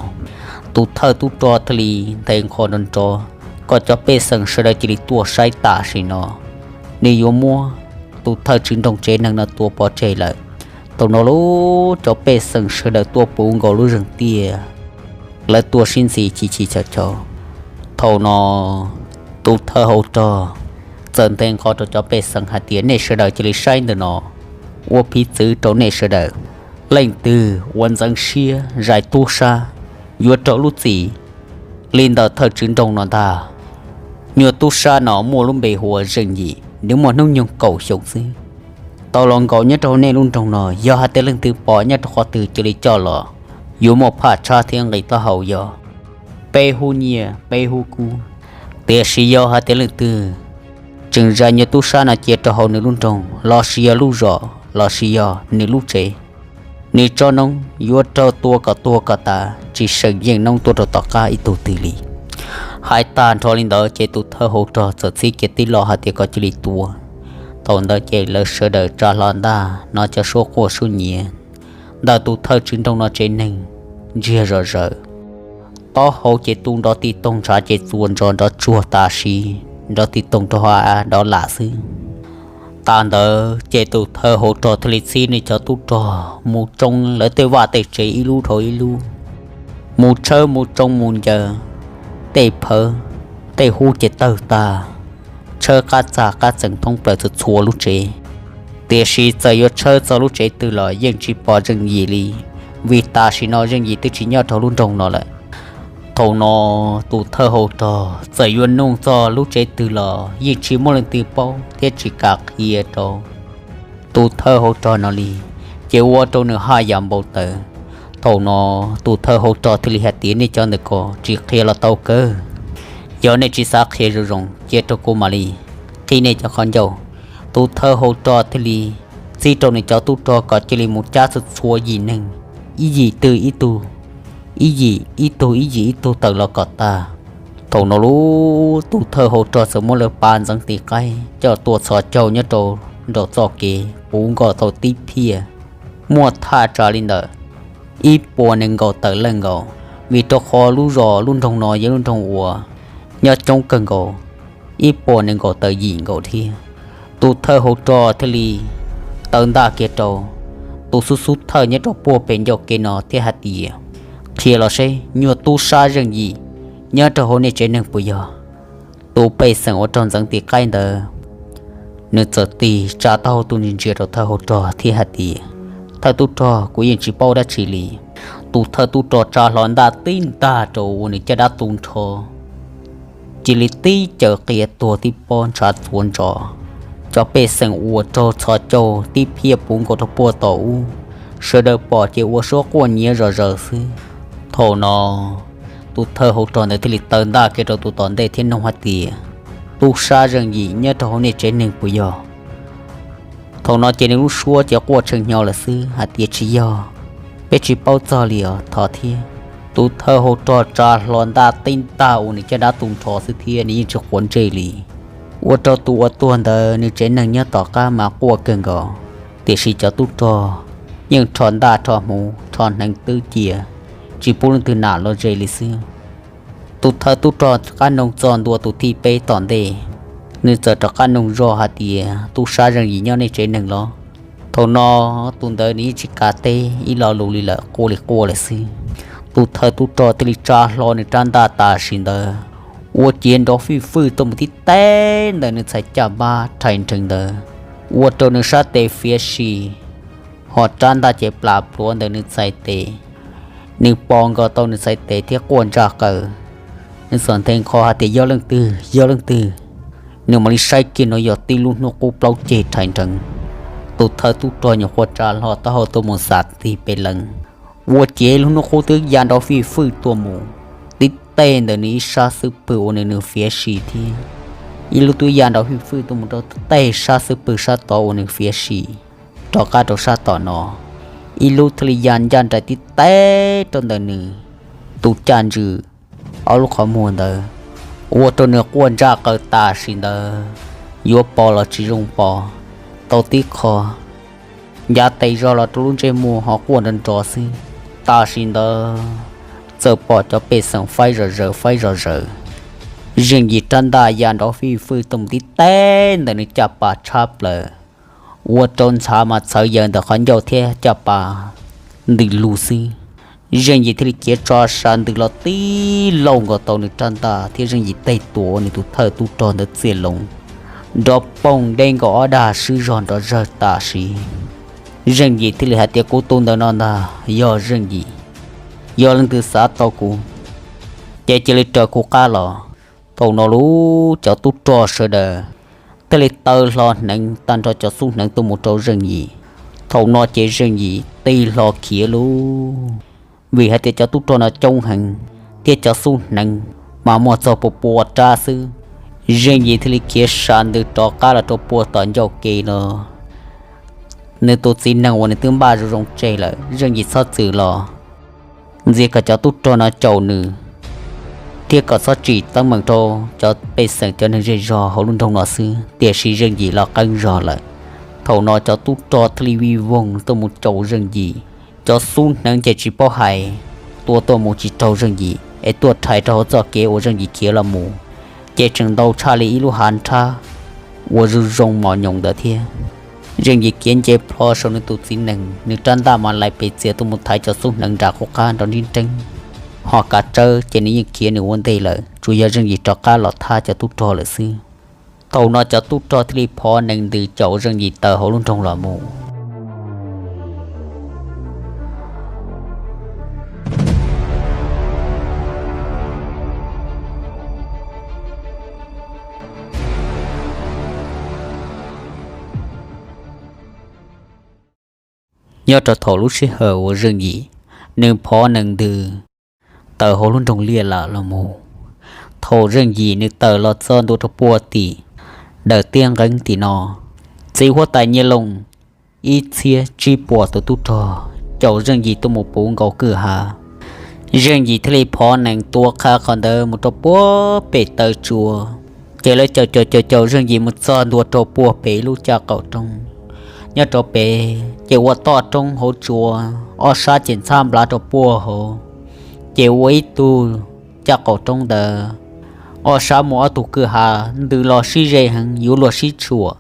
Tus thawj tub rog thiaj li nthe nqho nrov nrov kom cov pej xeem sawv daws cia li tuaj saib tam sim no nws yuav muab tus thawj tswv nroog tsev neeg no tua pov tseg lawm. Thaum no lub cov pej xeem sawv daws tuaj puv nkaus lub zeeg tiaj, lawv tuaj sib ntxhi chim chim chau chau. Thaum no tus thawj hauv rog txawm nthe nqho rau cov pej xeem hais tias, nej sawv daws cia li saib ntawm no, ua piv txwv rau nej sawv daws, leej twg uas ntxeev siab zais tub sab yuav raug lub txim li ntawm thawj tswv nroog no ntag. Nyuag tub sab no muaj lub npe hu ua Zeej Yim, nws muaj hnub nyoog kaum xyoo xwb, tau los nkaum nyob rau nej lub nroog no. Yog hais tias leej twg pom nyob rau qhov twg cia li coj los, yuav muaj phaj tshab thiab nqi taub hau yog peb hub nyiaj peb hub kub. Tiam sis yog hais tias leej twg tseem zais nyuag tub sab no cia rau hauv nws lub nroog lossis yog lub zos lossis yog nws lub tsev, nws tsob noob yuav raug tua kom tuag kom tas tsis seem yeej noob tuaj rau tom qab ib tug twg li. Hais tag nrho li ntawd ces tus thawj hauv rog txawm txhib kiag tib lo hais tias kom cia li tua. Thaum ntawd ces lawv sawv daws tsa hlo ntaj hnov cov suab quaj suab nyiav ntawm tus thawj tswv nroog no tsev neeg ntsiag zom zaws. Taub hau ces tu nrov ti toog, ntshav ces txuas ntsos nrov tsuag tas siv nrov ti toog rau hauv av dov lam xwb. Tas ntawd ces tus thawj hauv rog thiaj li txhib nws cov tub rog mus tsoo lawv tej vaj tej tsev ib lub dhau ib lub, mus tshawb mus tsoo mus ncaws tej phawv, tej hub ces tawg tag, tshawb qab txag qab txees thoob plaws txhua txhua lub tsev. Tiam sis txawm yuav tshawb txog lub tsev twg los yeej tsis pom Zeej Yim li, vim tam sim no Zeej Yim twb tsis nyob rau lub nroog no lawm. Thaum no tus thawj hauv rog txawm yuav nug txog lub tsev twg los yeej tsis muaj leej twg paub thiab tsis kam qhia rau tus thawj hauv rog no li, ces ua rau nws haj yam npau taws. Thaum no tus thawj hauv rog thiaj li hais tias, nej cov ntawm ko tsis qhia los tau kawg, yog nej tsis xav qhia zoo zoo cia rau kuv mam li qhib nej cov qhov ncauj. Tus thawj hauv rog thiaj li txib rau nws cov tub rog kom cia li mus cab txhua txhua yim neeg, ib yim twg ib tug, ib yim ib tug ib yim ib tug tawm los kom tag. Thaum no lub tus thawj hauv rog txawm muab lawv pav ntxeev tis qaib coj tuaj txhos caug nyob rau nraum txoj kev puv nkaus tau tib phiaj, muaj thaj tsam li ntawm ib puas nees nkaum tawm leej nkaus, vim rau qhov lub zos lub nroog no yog lub nroog uas nyob coob kawg nkaus, ib puas nees nkaum tawm yim nkaus thiab. Tus thawj hauv rog thiaj li taw ntaj kiag rau tus xub xub thawj nyob rau puag pem ncauj kev no thiab hais tias, qhia los seb nyuag tub sab Zeej Yim Nyob rau hauv nej tsev neeg puas yog? Tus pej xeem uas raug ntxeev tim qaib ntawd, nws txawm tig tsa taub hau tuaj ntsia ntsia rau thawj hauv rog thiab hais tias, Thawj tub rog, kuv yeej tsis paub dab tsi li. Tus thawj tub rog tsa hlo ntaj tib ntaj rau uas nws caj dab tu nrho, cia li tib caws qia tuag tib pob ntshav txhuav ntsos. Cov pej xeem uas raug txhos caug tib phiab puv nkaus rau puag tom ub, sawv daws pom ces ua suab quaj nyiav zom zaws xwb. Thaum no, tus thawj hauv rog ntawd thiaj li taw ntaj kiag rau tus tom ntej thiab nug hais tias, Tub sab Zeej Yim, nyob rau hauv nej tsev neeg puas yog? Thaum no ces nws lub suab ces quaj tshee hnyo lawm xwb hais tias, Tsis yog, peb tsis paub txog li os, thov thiab. Tus thawj hauv rog tsa hlo ntaj tib ntaj uas nws caj dab tu nrho xwb thiab nws yeej tsis quav ntsej li. Ua rau tus uas tuag ntawd nws tsev neeg nyob tom qab mas quaj kawg nkaus, tiam sis cov tub rog yeej rho ntaj rho hmuv rho hneev twb cia, tsis pub leej twg nam los ze li xwb. Tus thawj tub rog rov qab nug txog ntua tus thib peb tom ntej, nws txawm rov qab nug zoj hais tias, Tub sab Zeej Yim, nyob nej tsev neeg los? Thaum no, tus ntawd nws yeej tsis kav teb ib lo lus li lawm, quaj li quaj lawm xwb. Tus thawj tub rog thiaj li tsa hlo nws rab ntaj tam sim ntawd, ua ciav nrov fij fwj tuaj mus tib teg ntawm nws txhais caj npab rhais nrees ntawd, ua rau nws sab tes fiav si, ho rab ntaj ces plam pluav ntawm nws txhais tes. Nws pos nkaus tau nws txhais tes thiab quaj ntsa qaws. Nws txawm nthe nqho hais tias, Yog leej twg? Yog leej twg? Nws mam li saib kiag no yog tib lub hnub qub plaub ceg rhais nrees. Tus thawj tub rog nyuam qhuav tsa hlo taub hau tuaj mus xav tig pes lees, ua ciav lub hnub qub twb ya nrov fij fwj tuaj mus tib teg ntawm nws ib sab xub pwg uas nws nws fiav si thiab. Ib lub twb ya nrov fij fwj tuaj mus rau tib teg sab xub pwg sab tod uas nws fiav si, rov qab rau sab tom no. Ib lub thiaj li ya ncaj nraim tib teg rau ntawm nws tus caj ntswg ob lub qhov muag ntawd, ua rau nws quaj ntsa qaws tam sim ntawd, yuav pos los tsis zoo pos, tau tib qho ncav tes zog los rau lub ntsej muag ho quaj nrov nrov xwb. Tam sim ntawd, txawm pom cov pej xeem faib zom zaws faib zom zaws. Zeej Yim rab ntaj ya nrov fij fwj tuaj mus tib teg ntawm nws caj pas tshab plaws, ua rau ntxhav mas txhawv yaws ntawm qhov ncauj thiab caj pas ntws lug xwb. Zeej Yim thiaj li khiav tso sa ntws los tib lauj nkaus tau nws rab ntaj thiab Zeej Yim tej tua ua nws tus thawj tub rog ntawd txiaj loo, nrov poog deb nkaus ob dag swb zog nrov zawg tam sim. Zeej Yim thiaj li hais tias, Kuv tus ntawm no ntag yog Zeej Yim. Yog leej twg xav tau kuv, ces cia li raws kuv qab los. Thaum no lub cov tub rog sawv daws thiaj li taw hlo hneev tag nrho cov xub hneev tuaj mus rau Zeej Yim. Thaum no ces Zeej Yim tig hlo khiav lauj, vim hais tias cov tub rog no coob heev thiab cov xub hneev mas muaj txog pua pua rab xwb. Zeej Yim thiaj li khiav sa ntws rov qab los rau puag tom ncauj ke no. Nws tus txiv neej uas nws twb npaj zoo zoo tseg lawm, Zeej Yim txhob txwm los ntxias kom cov tub rog no caum nws, thiab kom txhob tsim teeb meem rau cov pej xeem cov neeg zej zog hauv lub nroog no xwb. Tiam sis Zeej Yim los qeeb zog lawm. Thaum no cov tub rog thiaj li vij voog tuaj mus caum Zeej Yim. Cov xub hneev ces tsis paub hais, tua tuaj mus tsis raug Zeej Yim es tuaj rhais rau hauv txoj kev uas Zeej Yim khiav los mus, ces tseem ntau tshaj li ib lub hav nrhab uas zoo zoo mos nyoos ntawd thiab. Zeej Yim khiav nce plho saum nws tus txiv neej, nws rab ntaj mas lais pes txias tuaj mus thaiv cov xub hneev nram qub qab nrov nrib nreeb. Ho kav tsawb ces nws yeej khiav nws ua ntej lawm, tsuas yog Zeej Yim rov qab los thab cov tub rog lawm xwb. Thaum no cov tub rog thiaj li phov nees ntws caum Zeej Yim tawm hauv lub nroog los mus. Nyob rau thaum lub sij hawm uas Zeej Yim nws phov nees ntws tawm hauv lub nroog Liaj Lam los mus, thaum Zeej Yim nws tawm los txog ntua rau puag tim Dawm Tiab Nqeeb tim no, txiv huab tais Nyiaj Looj ib txhiab tsib puas tus tub rog caum Zeej Yim tuaj mus puv nkaus kwj ha. Zeej Yim thiaj li phov nees tua qha qhov ntawd mus rau puag pem taw tsua. Ces lawv caum caum caum caum Zeej Yim mus txog ntua rau puag pem ib lub caj qaum roob. Nyob rau pem ces ua toj roob hauv tsua, ob sab ces ntxhab nplav rau puag hauv. Ces ua ib tug caj qaum roob ntawd, ob sab muaj ob tug kwj ha ntws los sib ze heev yuav luag sib tshuam.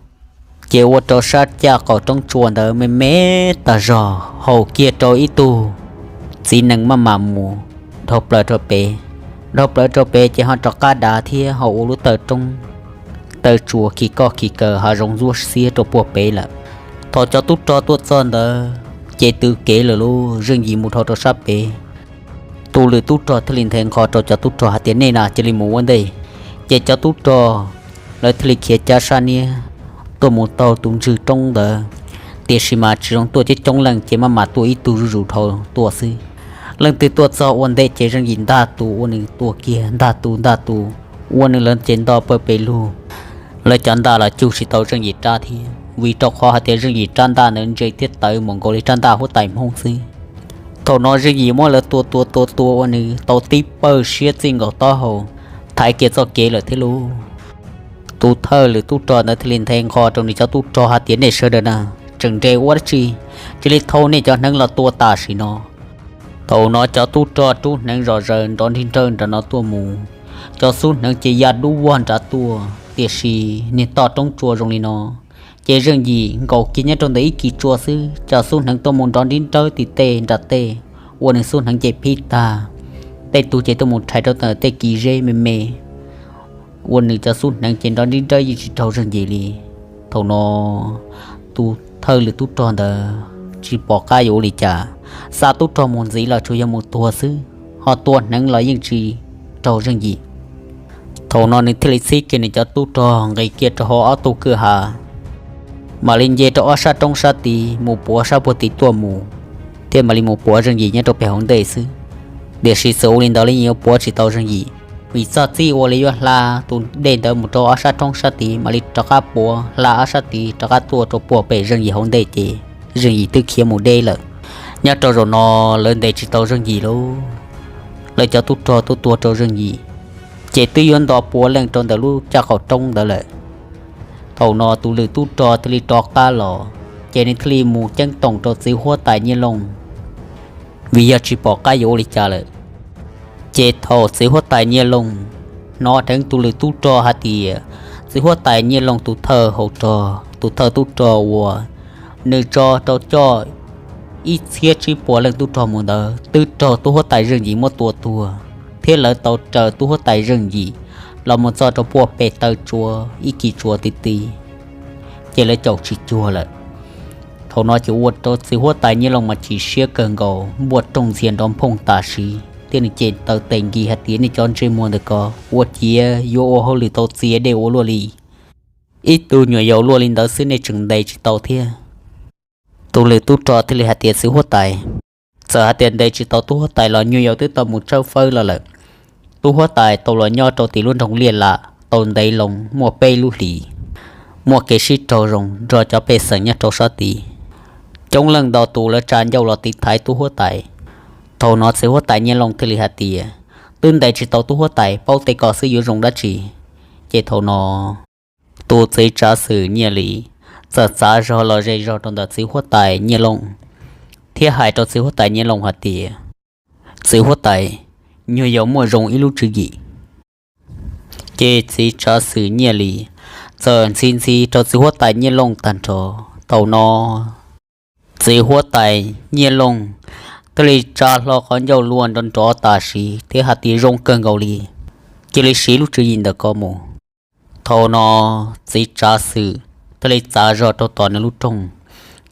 Ces ua rau sab caj qaum roob tsua ntawd me me tag zog, haum kiag rau ib tug txiv nees maj mam mus dhau plaws rau pem. Dhau plaws rau pem ces ho rov qab dav thiab ho ua lub taw roob taw tsuas khi koj khi kaws hav zoov ntxuab xiab rau puag pem lawm. Thaum cov tub rog tuaj txog ntawd ces tws kev lawm lauj, Zeej Yim mus dhau rau sab pem. Tus lwm tub rog thiaj li nthe nqho rau cov tub rog hais tias nej na cia li mus ua ntej. Ces cov tub rog lawv thiaj li khiav cab sab niab tuaj mus taug tus ntswg roob ntawd, tiam sis mas tsis zoo tuaj coob coob leej ces maj mam tuaj ib tug zuj zus dhau tuaj xwb. Leej twg tuaj txog ua ntej ces Zeej Yim ntag tus ua nws tuaj kiag, ntag tus ntag tus ua nws lawv ces nto pawg pes lug. Lawv cov ntaj los cug tsis tau Zeej Yim rab thiab, vim rau qhov hais tias Zeej Yim rab ntaj ntawd ntse thiab tawv mus nkaus li rab ntaj huab tais Hmoob xwb. Thaum no Zeej Yim muab lawv tua tua tua tua ua nws tau tib pawg siab txij nkaus taub hau, thaiv kiag txoj kev lawm thiab lauj. Tus thawj lwm tub rog ntawd thiaj li nthe nqho rau nws cov tub rog hais tias nej sawv daws na, tseem nres ua dab tsi, cia li thau nej cov hneev los tua tam sim no. Thaum no cov tub rog rub hneev zom zaws nrov nrig nrawj nram no tuaj mus, cov xub hneev ces ya dub vog nrad tuaj, tiam sis niag toj roob tsua zoo li no, ces Zeej Yim nkaum kiag nyob rau ntawm ib kis tsua xwb, cov xub hneev tuaj mus nrov nrig nrawj tim tej nram tej, ua nws xub hneev ces phib tag, tej tug ces tuaj mus rhais rau ntawm tej kis zeb me me, ua nws cov xub hneev ces nrov nrig nrawj yeej tsis raug Zeej Yim li. Thaum no tus thawj lwm tub rog ntawd tsis pom qab yuav ua li cas, xa tub rog mus ntxiv los tsuas yog mus tuag xwb, ho tua hneev los yeej tsis raug Zeej Yim. Thaum no nws thiaj li txhib kiag nws cov tub rog nqis kiag rau hauv ob tug kwj ha, mam li nce rau ob sab roob sab tid mus puav sab puag tid tuaj mus, thiab mam li mus puav Zeej Yim nyob rau pem hauv ntej xwb. Tiam sis txawm ua li ntawd los yeej yuav puav tsis tau Zeej Yim, vim txog txij ua li yuav hla tus dej ntawd mus rau ob sab roob sab tid mam li rov qab puav hla ob sab tid rov qab tuaj rau puag pem Zeej Yim hauv ntej ces Zeej Yim twb khiav mus deb lawm. Nyob rau zaum no lawv ntes tsis tau Zeej Yim lauj, lawv cov tub rog tuaj tua rau Zeej Yim, ces twb yuav nto pua leej rau ntawm lub caj qaum roob ntawd lawm. Thaum no tus lwm tub rog thiaj li rov qab los, ces nws thiaj li mus ceeb toom rau txiv huab tais Nyiaj Looj, vim yog tsis pom qab yuav ua li cas lawm. Ces thaum txiv huab tais Nyiaj Looj hnov dheev tus lwm tub rog hais tias txiv huab tais Nyiaj Looj tus thawj hauv rog, tus thawj tub rog uas nws tso rau coj ib txhiab tsib puas leej tub rog mus ntawd twb raug tub huab tais Zeej Yim muab tua tuag, thiab lawv tau raws tub huab tais Zeej Yim los mus txog rau puag pem taw tsua ib kis tsua ti ti, ces lawv caum tsis cuag lawm. Thaum no ces ua rau txiv huab tais Nyiaj Looj mas chim siab kawg nkaus, npuaj rooj ntxhias nrov nphooj tam sim, thiab nws ces taw tes nkis hais tias nej cov ntsej muag ntawm ko ua ciav yuav ua hauj lwm tau txias dej ua luaj li. Ib tug nyuam yaus luaj li ntawd xwb nej tseem ntes tsis tau thiab. Tus lwm tub rog thiaj li hais tias txiv huab tais, txawm hais tias ntes tsis tau tub huab tais los nyuag yaus twb tau mus tshawb fawb los lawm. Tub huab tais tau los nyob rau tim lub nroog Liaj Lam tau ntev loo muaj peb lub hlis, muaj kev sib raug zoo nrog cov pej xeem nyob rau sab tid. Coob leej ntau tus lawv tsa ncauj los tiv thaiv tub huab tais. Thaum no txiv huab tais Nyiaj Looj thiaj li hais tias twb ntes tsis tau tub huab tais, paub tej ko xwb yuav zoo dab tsi. Ces thaum no tus txiv tsav xwm Nyiaj Lis txawm txav zog los ze zog rau ntawm txiv huab tais Nyiaj Looj, thiab hais rau txiv huab tais Nyiaj Looj hais tias, txiv huab tais, nyuag yaus muaj zoo ib lub tswv yim. Ces txiv tsav xwm Nyiaj Lis txawm ntxhi ntxhi rau txiv huab tais Nyiaj Looj tag nrho. Thaum no txiv huab tais Nyiaj Looj thiaj li tsa hlo qhov ncauj luag nrov nrov tam sim thiab hais tias zoo kawg nkaus li, cia li siv lub tswv yim ntawm ko mus. Thaum no txiv tsav xwm thiaj li txav zog rau tom nws lub rooj,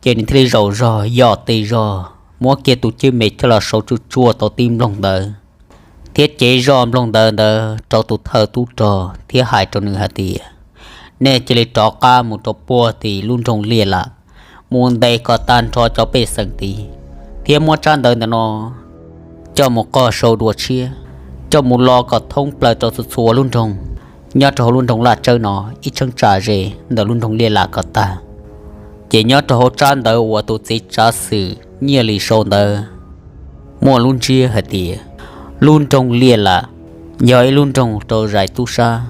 ces nws thiaj li zaum zog yos tes zog muab kiag tus cwj me coj los sau tsuj tsuag tau tib nploog ntawd, thiab cev zoj nploog ntawd ntawd rau tus thawj tub rog thiab hais rau nws hais tias, nej cia li rov qab mus rau puag tim lub nroog Liaj Lam, mus ntes kom tag nrho cov pej xeem tid, thiab muab tsab ntawv ntawm no coj mus qog sau dua tshiab, coj mus lo kom thoob plaws rau txhua txhua lub nroog nyob rau hauv lub nroog Laj Tsawb no ib cheeb tsam ze ntawm lub nroog Liaj Lam kom tag. Ces nyob rau hauv tsab ntawv uas tus txiv tsav xwm Nyiaj Lis sau ntawd muaj lub ntsiab hais tias, lub nroog Liaj Lam yog ib lub nroog rau zais tub sab,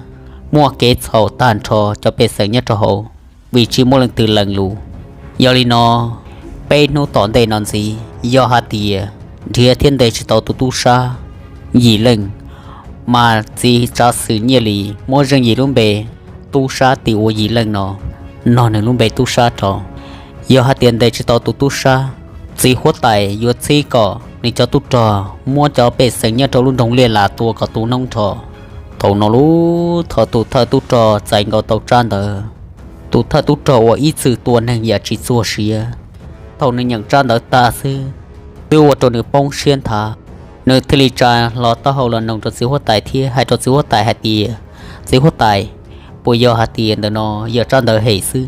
muaj kev txhaum tag nrho cov pej xeem nyob rau hauv, vim tsis muaj leej twg lees lus. Yog li no, peb hnub tom ntej no ntxiv yog hais tias nrhiav thiab ntes tsis tau tus tub sab yim leej, mas txiv tsav xwm Nyiaj Lis muab Zeej Yim lub npe tub sab tis ua yim leej no, nog nws lub npe tub sab rau. Yog hais tias ntes tsis tau tus tub sab, txiv huab tais yuav txhib kom nws cov tub rog muab cov pej xeem nyob rau lub nroog Liaj Las tua kom tu noob nrho. Thaum no lub thaum tus thawj tub rog txais nkaus tau tsab ntawv, tus thawj tub rog uas ib txwm tua neeg yam tsis txuag siav, thaum nws nyeem tsab ntawv tag xwb, twb ua rau nws poob siab nthav. Nws thiaj li tsa hlo taub hau los noog rau txiv huab tais thiab hais rau txiv huab tais hais tias, Txiv huab tais, puas yog hais tias ntawm no yog tsab ntawv hem xwb?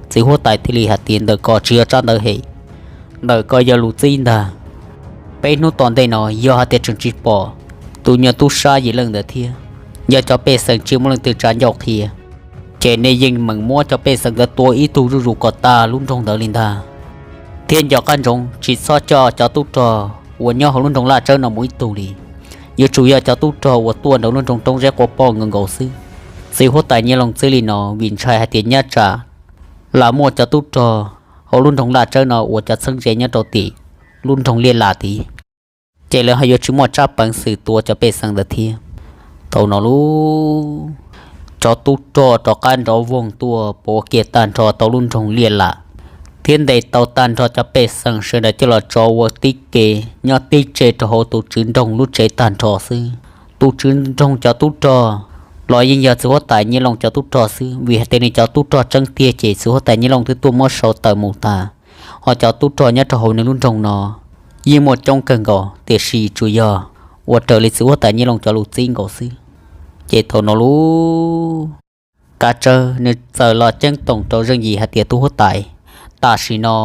Txiv huab tais thiaj li hais tias, Ntawm ko tsis yog tsab ntawv hem, ntawm ko yog lus txib ntag. Peb hnub tom ntej no yog hais tias tseem tsis pom tus nyuag tub sab yim leej ntawd thiab yog cov pej xeem tsis muaj leej twg tsa ncauj qhia, ces nej yeej meem muab cov pej xeem ntawd tua ib tug zuj zus kom tag lub nroog ntawd li ntag. Thiab nco qab ntsoov tsis txhob coj cov tub rog uas nyob hauv lub nroog Laj Tsawb no mus ib tug li, yuav tsum yog cov tub rog uas tuaj nraum lub nroog Roob Zeb quaj poj nkaus nkaus xwb. Txiv huab tais Nyiaj Looj txib li no vim ntshai hais tias nyaj tsam lam muaj cov tub rog hauv lub nroog Laj Tsawb no ua cov txheeb ze nyob rau tim lub nroog Liaj Las tid, ces lawv ho yuav tsis muaj tsab peev xwm tua cov pej xeem ntawd thiab. Thaum no lub cov tub rog rov qab nrov voog tuaj pua kiag tag nrho tau lub nroog Liaj Las, thiab ntes tau tag nrho cov pej xeem sawv daws coj los tso ua tib ke nyob tib tse rau hauv tus tswv nroog lub tsev tag nrho xwb. Tus tswv nroog cov tub rog los yeej yog txiv huab tais Nyiaj Looj cov tub rog xwb, vim hais tias nws cov tub rog tseeb tiag ces txiv huab tais Nyiaj Looj twb tuaj muab sau tawm mus tag. Ho cov tub rog nyob rau hauv nws lub nroog no yeej muaj coob kawg nkaus, tiam sis tsuas yog ua raws li txiv huab tais Nyiaj Looj cov lus txib nkaus xwb. Ces thaum no lub kav tsawv nws txawm los ceeb toom rau Zeej Yim hais tias, Tub huab tais, tam sim no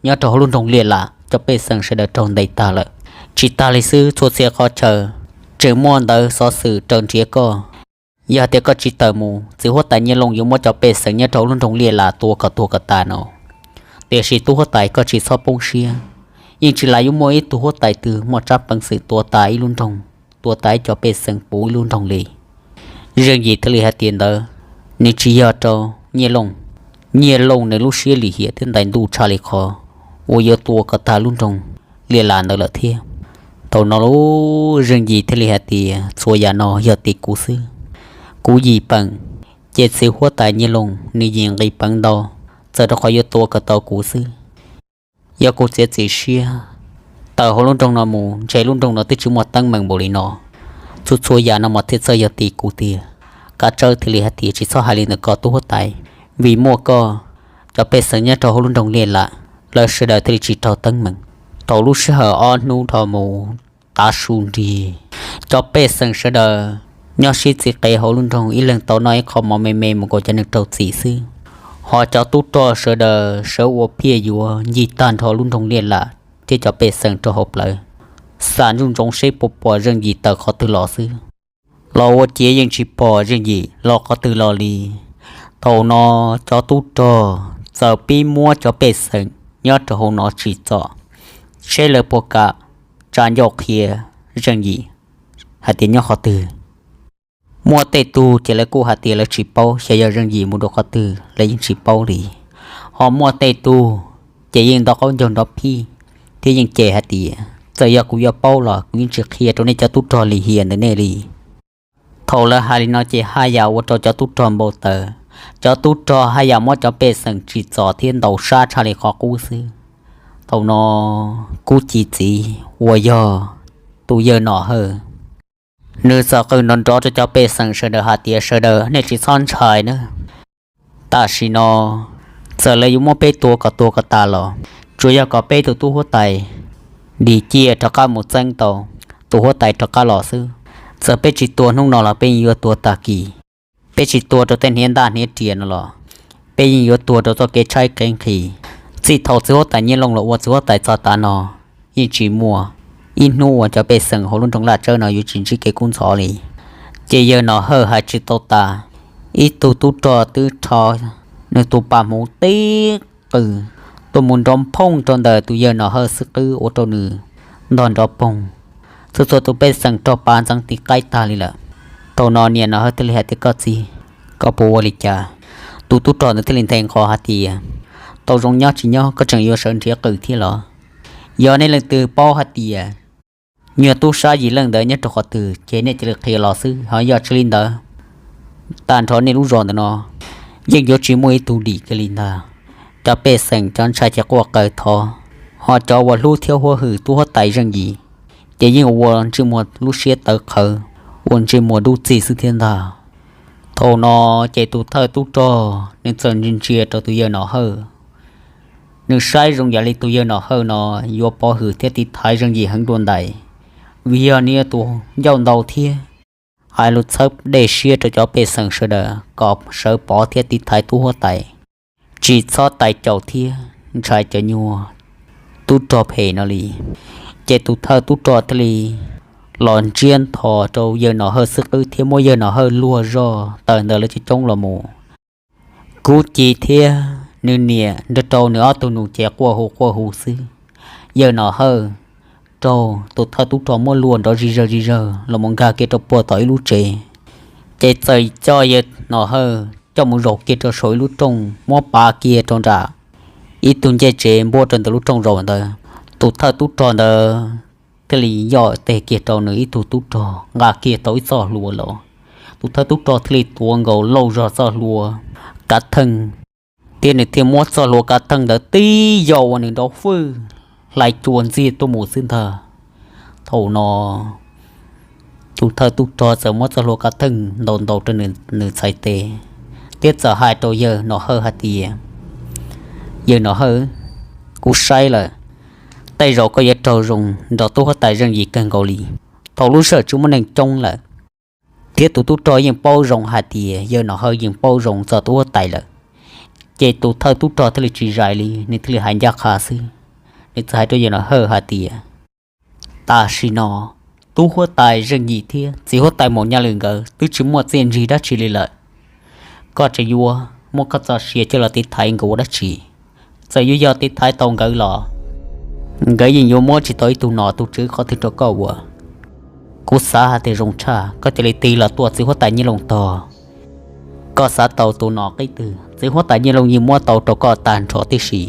nyob rau hauv lub nroog Liaj Las cov pej xeem sawv daws raug ntes tag lawm. Tsis tas li xwb, txhua txhia qhov chaw tseem muaj ntawv xov xwm raws nrhiav koj. Yog hais tias koj tsis tawm mus, txiv huab tais Nyiaj Looj yuav muab cov pej xeem nyob rau hauv lub nroog Liaj Las tua kom tuag kom tas no. Tiam sis tub huab tais, koj tsis txhob poob siab, yeej tsis lam yuav muaj ib tug huab tais twg muaj tsab peev xwm tua tas ib lub nroog, tua tas ib cov pej xeem puv ib lub nroog li. Zeej Yim thiaj li hais tias ntawd nws tsis yog rau Nyiaj Looj. Nyiaj Looj nws lub siab lim hiam thiab ntais ntuj tshaj li qhov uas yuav tua kom tag lub nroog Liaj Las ntawd lawm thiab. Thaum no lub Zeej Yim thiaj li hais tias, Txhua yam no yog tim kuv xwb. Kuv yim peem, ces txiv huab tais Nyiaj Looj nws yim nqis peev ntau, txawm rau qhov yuav tua kom tau kuv xwb. Yog kuv txiav txim siab tawm hauv lub nroog no mus, ntshe lub nroog no twb tsis muaj teeb meem npaum li no. Txhua txhua yam no mas thiaj txawj yog tim kuv tiag. Kav Tsawb thiaj li hais tias, Tsis txhob hais li ntawd ko tub huab tais, vim muaj koj, cov pej xeem nyob rau hauv lub nroog Liaj Las lawv sawv daws thiaj li tsis raug teeb meem. Thaum lub sij hawm ob hnub dhau mus tav su nrig, cov pej xeem sawv daws nyob sib txis qev hauv lub nroog, ib leeg tau noj ib qho mov me me mus kom cov neeg raug txim xwb. Ho cov tub rog sawv daws sawv ua phiaj yuav ncig tag nrho lub nroog Liaj Las thiab cov pej xeem rau hauv plawv, xam ntsoov ntsoov seb puas pom Zeej Yim tawm qhov twg los xwb. Los ua ciav yeej tsis pom Zeej Yim los qhov twg los li. Thaum no cov tub rog txawm pib muab cov pej xeem nyob rau hauv no tsim txom, seb lawv puas kam tsa ncauj qhia Zeej Yim hais tias nyob qhov twg. Muaj tej tug ces lawv kuj hais tias lawv tsis paub, xyov yog Zeej Yim mus rau qhov twg lawv yeej tsis paub li. Ho muaj tej tug ces yeej nto qaub ncaug nrov phij thiab yeej cem hais tias, Txawm yog kuv yuav paub los kuv yeej tsis qhia rau nej cov tub rog lim hiam ntawm nej li. Thaum lawv hais li no ces haj yam ua rau cov tub rog npau taws. Cov tub rog haj yam muab cov pej xeem tsim txom thiab ntaus sab tshaj li qhov qub xwb. Thaum no Kub Ci txiv uas yog tus yawg Nom Hawj, nws txawm qw nrov nrov rau cov pej xeem sawv daws hais tias, Sawv daws nej tsis txhob ntshai nawb. Tam sim no txawm lawv yuav muab peb tua kom tuag kom tas los, tsuas yog kom peb tus tub huab tais Lis Ciaj rov qab mus txeeb tau tus huab tais rov qab los xwb. Txawm peb tsis tua hnub no los peb yeej yuav tua tag kis. Peb tsis tua rau tej hniav ntaj hniav riam no los peb yeej yuav tua rau txoj kev tshaib kev nqhis. Txij thaum txiv huab tais Nyiaj Looj los ua txiv huab tais txog tav no, yeej tsis muaj ib hnub uas cov pej xeem hauv lub nroog Laj Tsawb no yuav tsis ntsib kev kub ntxhov li. Ces yawg Nom Hawj hais tsis tau tas, ib tug tub rog twb rho nws tus pas hmuv tib qws tuaj mus nrov phooj rau ntawm tus yawg Nom Hawj xwb qwb ua rau nws ntog nrov poog. Txhua txhua tus pej xeem raug pav ntxeev tiv qaib tag li lawm. Thaum no niam Nom Hawj thiaj li hais tias, Koj txiv, koj puas ua li cas? Tus tub rog ntawd thiaj li nthe nqho hais tias, Tau zoo nyob tsis nyob koj tseem yuav sawv nrhiav qws thiab los? Yog nej leej twg paub hais tias nyuag tub sab yim leej ntawd nyob rau qhov twg ces nej cia li qhia los xwb, ho yog tsis li ntawd tag nrho nej lub zos ntawm no yeej yuav tsis muaj ib tug dim kiag li ntag. Cov pej xeem cov ntshai ces quaj qw thov, ho cov uas hlub thiab huab hwm tub huab tais Zeej Yim ces yeej ua ntsej muag lub siab tawv qhawv, ua ntsej muag dub txig xwb thiab ntag. Thaum no ces tus thawj tub rog nws txawm ntsia ntsia rau tus yawg Nom Hawj, nws saib zoo yam li tus yawg Nom Hawj no yuav pov hwm thiab tiv thaiv Zeej Yim heev dua ntais, vim yog nws yog tus ncauj ntau thiab hais lus txhawb dej siab rau cov pej xeem sawv daws kom sawv pov thiab tiv thaiv tub huab tais, tsis txhob tais caus thiab ntshai cov nyuag tub rog phem no li. Ces tus thawj tub rog thiaj li los ntsiab nthos rau yawg Nom Hawj xub qwb thiab muab yawg Nom Hawj luag zoj tawm ntawm lawv cov coob los mus. Kub Ci thiab nws niam nrog rau nws ob tug nus ces quaj hu quaj hu xwb. Yawg Nom Hawj raug tus thawj tub rog muab luag nrov zis zawg zis zawg los mus nkag kiag rau puag tom ib lub tsev, ces txawm coj yawg Nom Hawj coj mus zaum kiag rau saum ib lub rooj muab pav kiag rau nram ib tug ncej tsev npuab rau ntawm lub rooj zaum ntawd. Tus thawj tub rog ntawd thiaj li yoj tes kiag rau nws ib tug tub rog nqa kiag tau ib txoj hlua los. Tus thawj tub rog thiaj li tuav nkaus lauj zog txoj hlua kav theej, thiab nws thiaj muab txoj hlua kav theej ntawd tib yoj ua nws nrov fwj hlais cua ntxiag tuaj mus xwb ntag. Thaum no tus thawj tub rog txawm muab txoj hlua kav theej ntaus ntaus rau nws txhais tes, thiab txawm hais rau yawg Nom Hawj hais tias, Yawg Nom Hawj, kuv saib lawm, tej zaum koj yuav raug zoo nrog tub huab tais Zeej Yim kawg nkaus li. Thaum lub sij hawm tsis muaj neeg coob lawm, thiab tus tub rog yeej paub zoo hais tias yawg Nom Hawj yeej paub zoo txog tub huab tais lawm, ces tus thawj tub rog thiaj li tsis zais li, nws thiaj li hais ncaj qha xwb. Nws txawm hais rau yawg Nom Hawj hais tias, Tam sim no tub huab tais Zeej Yim thiab txiv huab tais Maum Nyaj Lwm nkawd twb tsis muaj txiaj ntsig dab tsi li lawm. Koj tseem yuav muab koj txoj sia coj los tiv thaiv nkawd ua dab tsi? Txawm yuav yog tiv thaiv tau nkawd los nkawd yeej yuav muab tsis tau ib tug nom tus tswv qhov twg rau koj ua. Kuv xav hais tias zoo tshaj koj cia li tig los tua txiv huab tais Nyiaj Looj tog. Koj xav tau tus nom qib twg, txiv huab tais Nyiaj Looj yeej muab tau rau koj tag nrho tib si,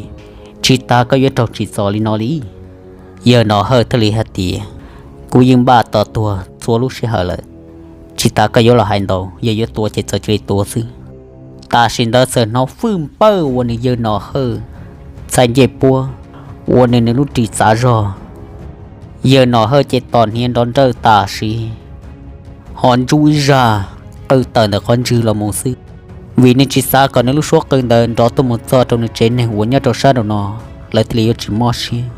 tsis tas koj yuav raug tsim txom li no li. Yawg Nom Hawj thiaj li hais tias, Kuv yeej npaj tos tuag txhua lub sij hawm lawm, tsis tas koj yuav los hais ntau, yog yuav tua ces txawm cia li tua xwb. Tam sim ntawd txawm hnov fwj npawj ua nws yawg Nom Hawj txhais ncej puab, ua nws nws lub ris txav zog. Yawg Nom Hawj ces tos hniav nrov nrawj tam sim, ho ntsuj ib zaj qw tawm ntawm qhov ntswg los mus xwb, vim nws tsis xav kom nws lub suab qw ntawd nrov tuaj mus txog rau nws tsev neeg uas nyob rau sab nraum no, lawv thiaj li yuav tsis mob siab.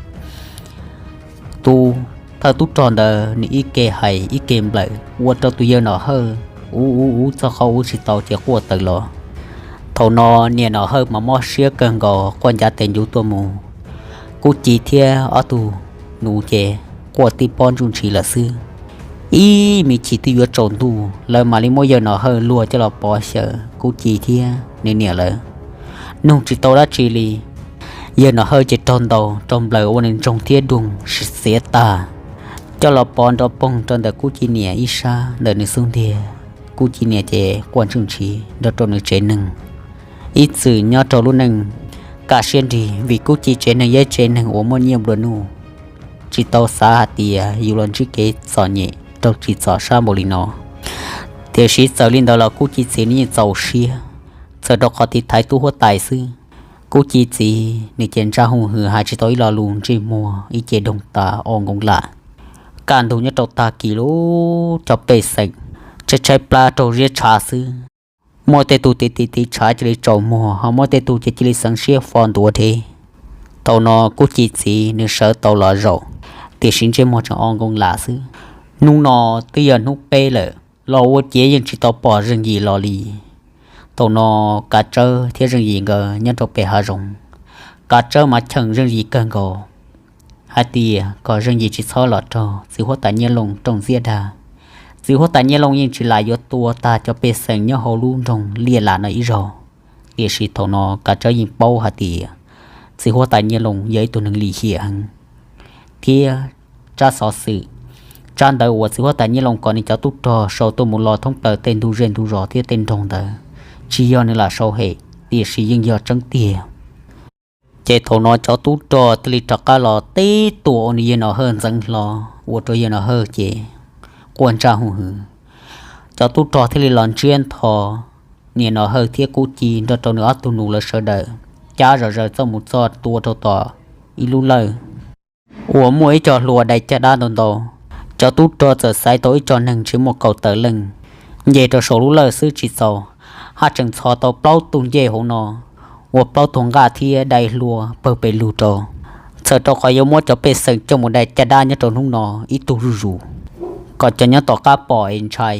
Tus thawj tub rog ntawd nws ib ke hais ib ke nplawm ua rau tus yawg Nom Hawj ub ub ub txog qhov ub tsis tau ces quaj tawm los. Thaum no niam Nom Hawj mas mob siab kawg nkaus quaj ncav tes ncuv tuaj mus. Kub Ci thiab ob tug nus ces quaj tib pob ntsuj ntshis lawm xwb. Ib me chim twb yuav tsaus ntuj lawv mam li muab yawg Nom Hawj luag coj los pov xyaw Kub Ci thiab nws niam lawv. Nug tsis tau dab tsi li, yawg Nom Hawj ces raug ntaus raug nplawm ua nws ntsoog thiab doog xiav tag, coj los pov nrov poog rau ntawm Kub Ci niam ib sab ntawm nws xub ntiag. Kub Ci niam ces quaj ntsuj ntshis nrog rau nws tsev neeg. Ib txwm nyob rau lub neej kaj siab nrig vim Kub Ci tsev neeg yog tsev neeg uas muaj nyiaj nplua nuj, tsis tau xav hais tias yus los ntsib kev txom nyem raug tsim txom sab npaum li no. Tiam sis txawm li ntawd los Kub Ci txiv nws yeej txaus siab, txawm rau qhov tiv thaiv tub huab tais xwb. Kub Ci txiv nws ces ntsaj hoo hwm hais tsis tau ib lo lus, ntsej muag ib ce doog tas o nkoos lam. Kaj ntug nyob rau tag kis lub cov pej xeem tshaib tshaib plab raug ziab tshav xwb. Muaj tej tug tiv tiv tiv tshav cia li tsaus muag, ho muaj tej tug ces cia li xeev siab fo ntuav dhev. Thaum no Kub Ci txiv nws sawv tau los zaum, tiam sis ntsej muag tseem o nkoos lam xwb. Hnub no twb yog hnub peb lawm los ua ciav yeej tsis tau pom Zeej Yim los li. Thaum no Kav Tsawb thiab Zeej Yim nkawd nyob rau pem hav zoov. Kav Tsawb mas cheem Zeej Yim kawg nkaus hais tias kom Zeej Yim tsis txhob los raug txiv huab tais Nyiaj Looj rooj ntxiab dag. Txiv huab tais Nyiaj Looj yeej tsis lam yuav tua tag cov pej xeem nyob hauv lub nroog Liaj Lam no ib zaug. Tiam sis thaum no Kav Tsawb yeej paub hais tias txiv huab tais Nyiaj Looj yog ib tug neeg lim hiam heev, thiab tsab xov xwm, tsab ntawv uas txiv huab tais Nyiaj Looj kom nws cov tub rog sau tuaj mus lo thoob plaws tej ntug zej ntug zos thiab tej nroog ntawd, tsis yog nws lam sau hem, tiam sis yeej yog tseeb tiag. Ces thaum no cov tub rog thiaj li rov qab los tib tuam ua nws yawg Nom Hawj ntxeev hlo, ua rau yawg Nom Hawj ces quaj ntsaj hoo hwv. Cov tub rog thiaj li los ntsiab nthos niam Nom Hawj thiab Kub Ci nrog rau nws ob tug nus lawv sawv daws, cab zom zaws txoj mus txog tua rau tom ib lub lawj uas muaj ib co hlua dai caj dab ntau ntau. Cov tub rog txawm xaiv tau ib co neeg ntshe muaj kaum tawm leej, nce rau saum lub lawj xwb tsis txaus, haj tseem txhos tau plaub tug ncej hauv no, ua plaub tug nqaj thiab dai hlua pawg pes lug rau, txhawm rau qhov yuav muab cov pej xeem coj mus dai caj dab nyob rau hnub no ib tug zuj zus, kom cov nyob tom qab pom es ntshai.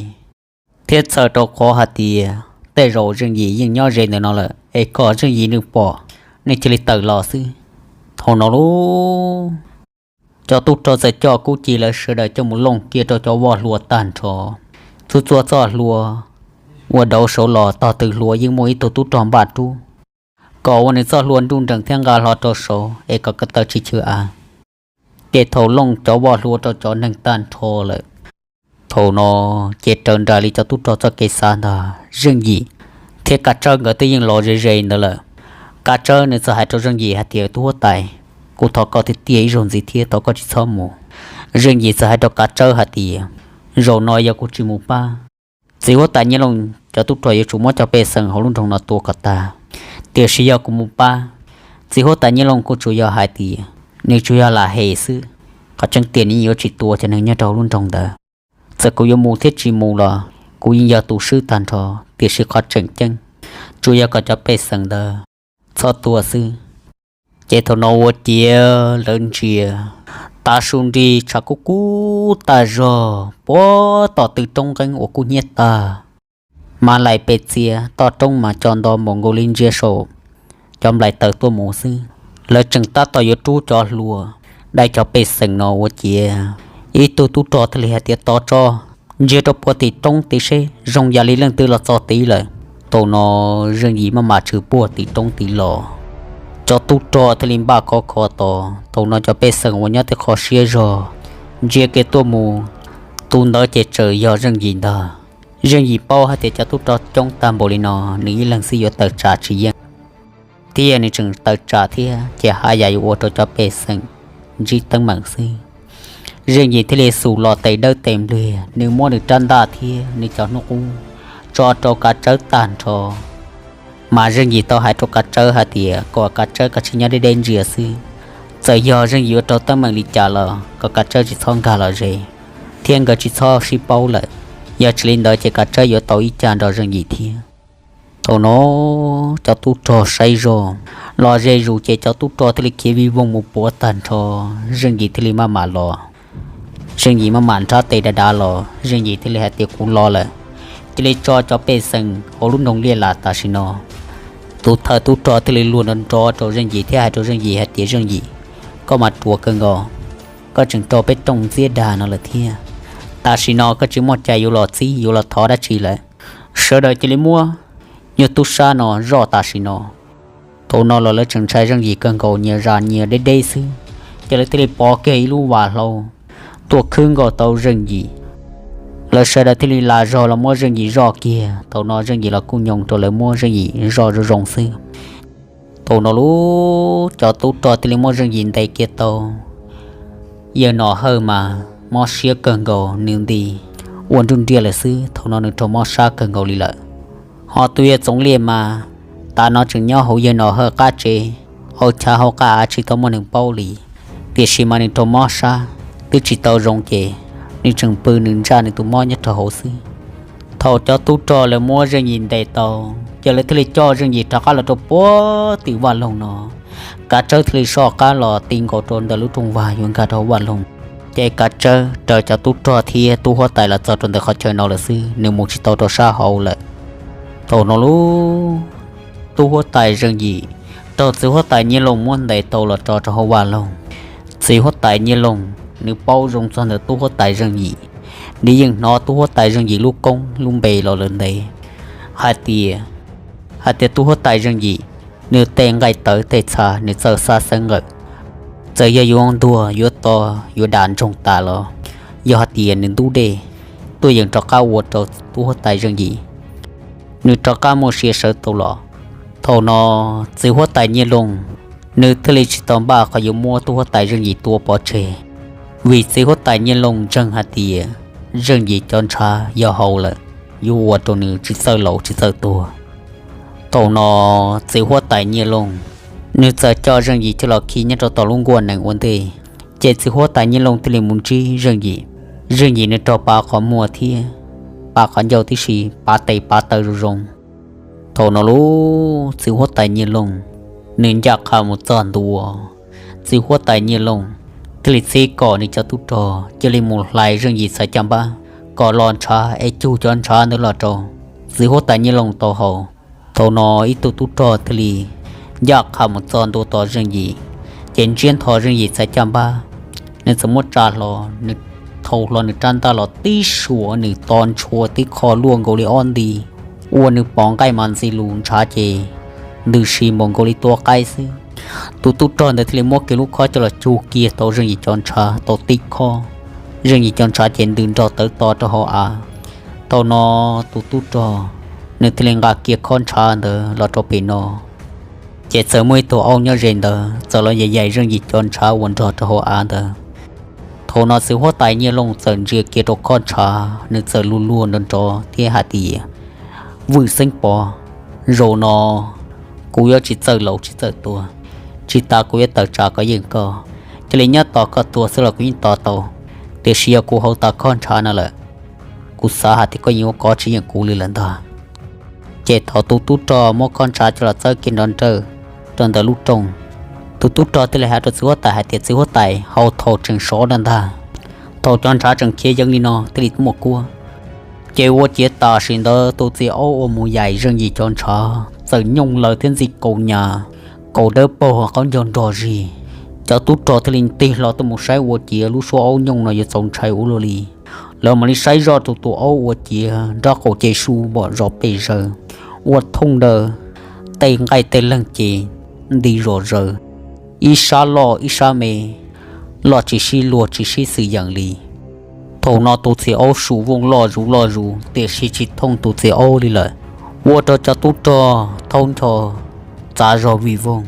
Thiab txhawm rau qhov hais tias tej zaum Zeej Yim yeej nyob ze ntawm no lawm es kom Zeej Yim nws pom, nws cia li tawm los xwb. Thaum no lub, cov tub rog txawm coj kuj ci lawv sawv daws coj mus looj kiag rau cov voj hlua tag nrho. Txhua txhua txoj hlua uas dauv saud los tog tw hlua yeej muaj ib tug tub rog npaj rub, kom ua nws txoj hlua nruj nreem thiab nqa hlo rau saud es kom ko taw tsis chwv av. Ces thaum looj cov voj hlua rau cov neeg tag nrho lawm, thaum no ces raws nraim li cov tub rog txoj kev xav ntag. Zeej Yim thiab Kav Tsawb nkawd twb yeej los ze ze ntawd lawm. Kav Tsawb nws txawm hais rau Zeej Yim hais tias, Tub huab tais, kuv thov koj tiag tiag ib zaug ntxiv thiab thov koj tsis txhob mus. Zeej Yim txawm hais rau Kav Tsawb hais tias, Zaum no yog kuv tsis mus pab, txiv huab tais Nyiaj Looj cov tub rog yuav tsum muab cov pej xeem hauv lub nroog no tua kom tag. Tiam sis yog kuv mus pab, txiv huab tais Nyiaj Looj kuj tsuas yog hais tias nws tsuas yog lam hem xwb, qhov tseeb tiag nws yuav tsis tua cov neeg nyob rau hauv lub nroog ntawd. Txawm kuv yuav mus thiab tsis mus los kuv yeej yog tus swb tag nrho, tiam sis qhov tseem ceeb tsuas yog kom cov pej xeem ntawd txhob tua xwb. Ces thaum no ua ciav lawv ntsia, tav su nrig tshav kub kub tag zog puag tom tw roob nqeeb uas kub hnyiab tag. Mas laim pes txias toj roob mas co nto npaum nkaus li ntsia saum cov nplaim taws tuaj mus xwb. Lawv tseem tab tom yuav rub cov hlua dai cov pej xeem no ua ciav ib tug tub rog thiaj li hais tias, Tos tso, ntsia rau puag tim roob tid seb zoo yam li leej twg los txog tid lawm. Thaum no Zeej Yim maj mam tshwm puag tim roob tid los, cov tub rog thiaj li npaj khov kho tos. Thaum no cov pej xeem uas nyob tej qhov siab zog ntsia kiag tuaj mus, tus ntawd ces tseem yog Zeej Yim ntag. Zeej Yim paub hais tias cov tub rog coob tag npaum li no, nws ib leeg xwb yuav tawm tsam tsis yeej, thiab yog nws tseem tawm tsam thiab ces haj yam yuav ua rau cov pej xeem ntsib teeb meem xwb. Zeej Yim thiaj li xum los tes dawb tes npliag, nws muab nws rab ntaj thiab nws cov hnub qub tso rau Kav Tsawb tag nrho. Mas Zeej Yim tau hais rau Kav Tsawb hais tias kom Kav Tsawb kav tsij nyob deb deb ntsia xwb, txawm yog Zeej Yim ua rau teeb meem li cas los kom Kav Tsawb tsis txhob nkag los ze, thiab nkawd tsis txhob sib paub lawm. Yog tsis li ntawd ces Kav Tsawb yuav tau ib cag nrog Zeej Yim thiab. Thaum no cov tub rog saib zog los ze zus ces cov tub rog thiaj li khiav vij voog mus puav tag nrho, Zeej Yim thiaj li maj mam los. Zeej Yim maj mam nrhab tes dav dav los, Zeej Yim thiaj li hais tias, Kuv los lawm. Cia li tso cov pej xeem hauv lub nroog Liaj Las tam sim no. Tus thawj tub rog thiaj li luag nrov nrov rau Zeej Yim thiab hais rau Zeej Yim hais tias, Zeej Yim, koj mas ruam kawg nkaus, koj tseem raug peb rooj ntxiab dag no lawm thiab. Tam sim no koj tsis muaj cai yuav los txib yuav los thov dab tsi lawm. Sawv daws cia li muab nyuag tub sab no zoj tam sim no. Thaum no los lawv tseem ntshai Zeej Yim kawg nkaus, nyias zam nyias deb deb xwb, ces lawv thiaj li pov kiag ib lub vas hlau tuaj khwb nkaus tau Zeej Yim. Lawv sawv daws thiaj li las zog los muab Zeej Yim zoj kiag. Thaum no Zeej Yim los kuj nyoo rau lawv muab Zeej Yim zoj zoo zoo xwb. Thaum no lub cov tub rog thiaj li muab Zeej Yim ntes kiag tau. Yawg Nom Hawj mas mob siab kawg nkaus, nws nti ua nruj nriaj lawm xwb, thaum no nws raug mob sab kawg nkaus li lawm. Ho tus yawg Txoov Liaj mas tav no tseem nyob hauv yawg Nom Hawj qab tsev, hauv chav hauv qab av tsis tau muaj neeg paub li. Tiam sis mas nws raug mob sab twb tsis tau zoo ces nws tseem pw nws ntsaj nws tus mob nyob rau hauv xwb. Thaum cov tub rog lawv muab Zeej Yim ntes tau, ces lawv thiaj li coj Zeej Yim rov qab los rau puag tim vaj loog no. Kav Tsawb thiaj li soj qab los ti nkaus rau ntawm lub rooj vag yuav nkag rau hauv vaj loog. Ces Kav Tsawb raws cov tub rog thiab tub huab tais los txog rau ntawm qhov chaw no lawm xwb, nws mus tsis tau rau sab hauv lawm. Thaum no lub tub huab tais Zeej Yim raug txiv huab tais Nyiaj Looj muab ntes tau los tso rau hauv vaj loog. Txiv huab tais Nyiaj Looj nws paub zoo txog ntawm tub huab tais Zeej Yim, nws yeej hnov tub huab tais Zeej Yim lub koob lub npe los lawm ntev, hais tias, hais tias tub huab tais Zeej Yim nws tej nqaij tawv tej txha nws txawj xab xeeb nqawm, txawm yog yuav ntuag yuav to yuav dam ntsoog tas los yog hais tias nws ntub dej tuaj yeem rov qab ua rau tub huab tais Zeej Yim nws rov qab muaj sia sawv tau los. Thaum no txiv huab tais Nyiaj Looj nws thiaj li tsis tau npaj qhov yuav muab tub huab tais Zeej Yim tua pov tseg, vim txiv huab tais Nyiaj Looj ntseeg hais tias Zeej Yim cov ntshav yog haus lawm, yuav ua rau nws tsis txawj laus tsis txawj tuag. Thaum no txiv huab tais Nyiaj Looj nws txawm coj Zeej Yim coj los khi nyob rau tom lub nkuaj nees ua ntej, ces txiv huab tais Nyiaj Looj thiaj li mus ntsib Zeej Yim. Zeej Yim nws raug pav qhov muag thiab pav qhov ncauj tib si, pav tes pav taw zoo zoo. Thaum no lub txiv huab tais Nyiaj Looj nws ncaj qha mus txog ntua, txiv huab tais Nyiaj Looj thiaj li txib kom nws cov tub rog cia li mus hlais Zeej Yim txhais caj npab kom los ntshav es cug cov ntshav ntawd los rau txiv huab tais Nyiaj Looj tau haus. Thaum no ib tug tub rog thiaj li ncaj qha mus txog ntua tos Zeej Yim, ces ntsiab ntho Zeej Yim txhais caj npab, nws txawm muab tsa hlo, nws thau hlo nws rab ntaj los tib suam nws to ntshua tib qho luaj nkaus li ob nti, ua nws pom nqaij mas ntxi lus ntshav ces ntws si npaum nkaus li tua qaib xwb. Tus tub rog ntawd thiaj li muab kiag lub khob coj los cug kiag tau Zeej Yim cov ntshav tau tib khob, Zeej Yim cov ntshav ces ntws nrog tawv to rau hauv av. Thaum no tus tub rog nws thiaj li nqa kiag khob ntshav ntawd los rau pem no, ces txawm muaj ib tug aub nyob ze ntawd txawm los yaim yaim Zeej Yim cov ntshav uas nrog rau hauv av ntawd. Thaum no txiv huab tais Nyiaj Looj txawm ntsia kiag rau khob ntshav, nws txawm luag luag nrov nrov thiab hais tias, Vwm Xeeb Pov, zaum no kuv yuav tsis txawj laus tsis txawj tuag, tsis tas kuv yuav tawm tsam koj yeej koj, cia li nyob tos koj tuag xwb los kuv yeej tos tau. Tiam sis yog kuv haus tas khob ntshav no lawm, kuv xav hais tias koj yeej yuav kov tsis yeej kuv li lawm ntag. Ces thaum tus tub rog muab khob ntshav coj los txawb kiag nrov nrawj rau ntawm lub rooj, tus tub rog thiaj li hais rau txiv huab tais hais tias, Txiv huab tais, haus thaum tseem sov no ntag, thaum cov ntshav tseem khiav yeev li no thiaj li muaj kuab. Ces ua ciav tam sim ntawd tus txiv aub uas mus yaim Zeej Yim cov ntshav txawm nyooj lawv thiab ntxi kaus nyas, kaus dawb paug qaub ncaug nrog zig. Cov tub rog thiaj li tig hlo tuaj mus saib ua ciav lub suab aub nyooj no yuav txaus ntshai ua luaj li. Lawv mam li saib zoj rau tus aub ua ciav nrab qaum ces su npom zos pes zaws, ua thooj daws, tej nqaij tej leeg ces nti zom zaws, ib sab loj ib sab me, loj tsis sib luag tsis sib xwm yeem li. Thaum no tus txiv aub su vooj loj zus loj zus tiam sis tsis thooj tus txiv aub li lawm, ua rau cov tub rog thaub ncho txav zog vij voog.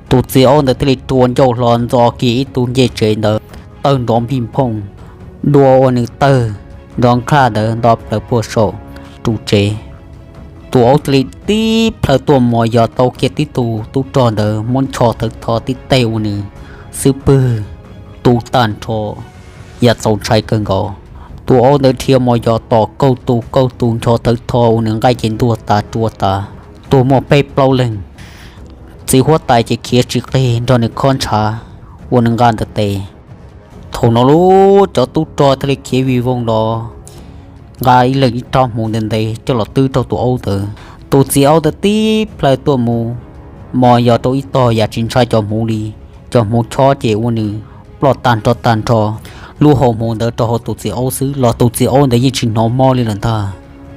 Tus txiv aub ntawd thiaj li rua ncauj hlo ntxo kiag ib tug ncej tsev ntawd tawg nrov npij nphooj, dua ua nws tawg nrov nkhaj ntawd nto plaws puag saum ru tsev. Tus aub thiaj li tib plhaw tuaj mos yos tau kiag tib tug tub rog ntawd muab ncho thawv tho tib teg ua nws xub pwg tu tag nrho, yam txaus ntshai kawg nkaus. Tus aub ntawd dhia mos yos tom kaug tus kaug tus ncho thawv tho ua nws nqaij ces ntuag tas rua tas, tuag muaj peb plaub leeg. Txiv huab tais ces khiav tsis qig nrog nws khob ntshav uas nws nqa ntawm tes. Thaum no lub cov tub rog thiaj li khiav vij voog los nqa ib leeg ib rab hmuv ntev ntev coj los twb rau tus aub ntawd. Tus txiv aub ntawd tib plhaw tuaj mus mos yos rau ib tog yam tsis ntshai cov hmuv li. Cov hmuv chob ces ua nws ploj tag nrho tag nrho lub hau hmuv ntawd rau hauv tus txiv aub xwb los tus txiv aub ntawd yeej tsis hnov mob li lawm ntag.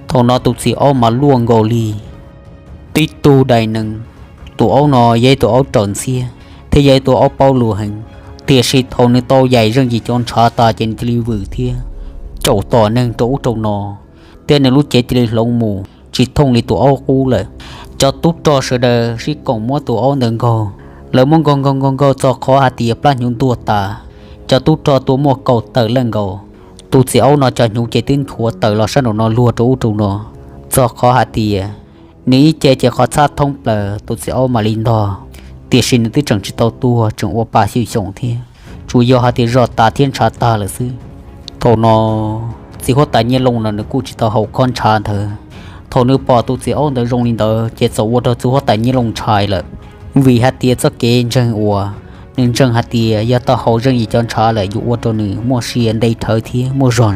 Thaum no tus txiv aub mas luaj nkaus li tib tug dais nees. Tus aub no yog ib tus aub raws ntxhiab thiab yog ib tus aub paub lus heev, tiam sis thaum nws tau yaim Zeej Yim cov ntshav tas ces nws cia li vwm thiab caum tom neeg rau ub rau no, thiab nws lub cev cia li hloov mus tsis thooj li tus aub qub lawm. Cov tub rog sawv daws sib koom muab tus aub ntawd nkaug, lawv muab nkaug nkaug nkaug nkaug txog qhov hais tias plab hnyuv ntuag tas. Cov tub rog tua muaj kaum tawm leej nkaus. Tus txiv aub no cov hnyuv ces twb nchuav tawm los sab nraum no luag rau ub rau no, txog qhov hais tias nws ib ce ces qhov txhab thoob plaws tus txiv aub mam li ntog, tiam sis nws twb tseem tsis tau tuag, tseem ua pa xyw xyoos thiab, tsuas yog hais tias zog tas thiab ntshav tag lawm xwb. Thaum no txiv huab tais Nyiaj Looj no nws kuj tsis tau haus khob ntshav ntawd. Thaum nws pom tus txiv aub ntawd zoo li ntawd ces txawm ua rau txiv huab tais Nyiaj Looj ntshai lawm, vim hais tias txoj kev ntseeg uas nws ntseeg hais tias yog tau haus Zeej Yim cov ntshav lawm yuav ua rau nws muaj sia nte dhawv thiab muaj zog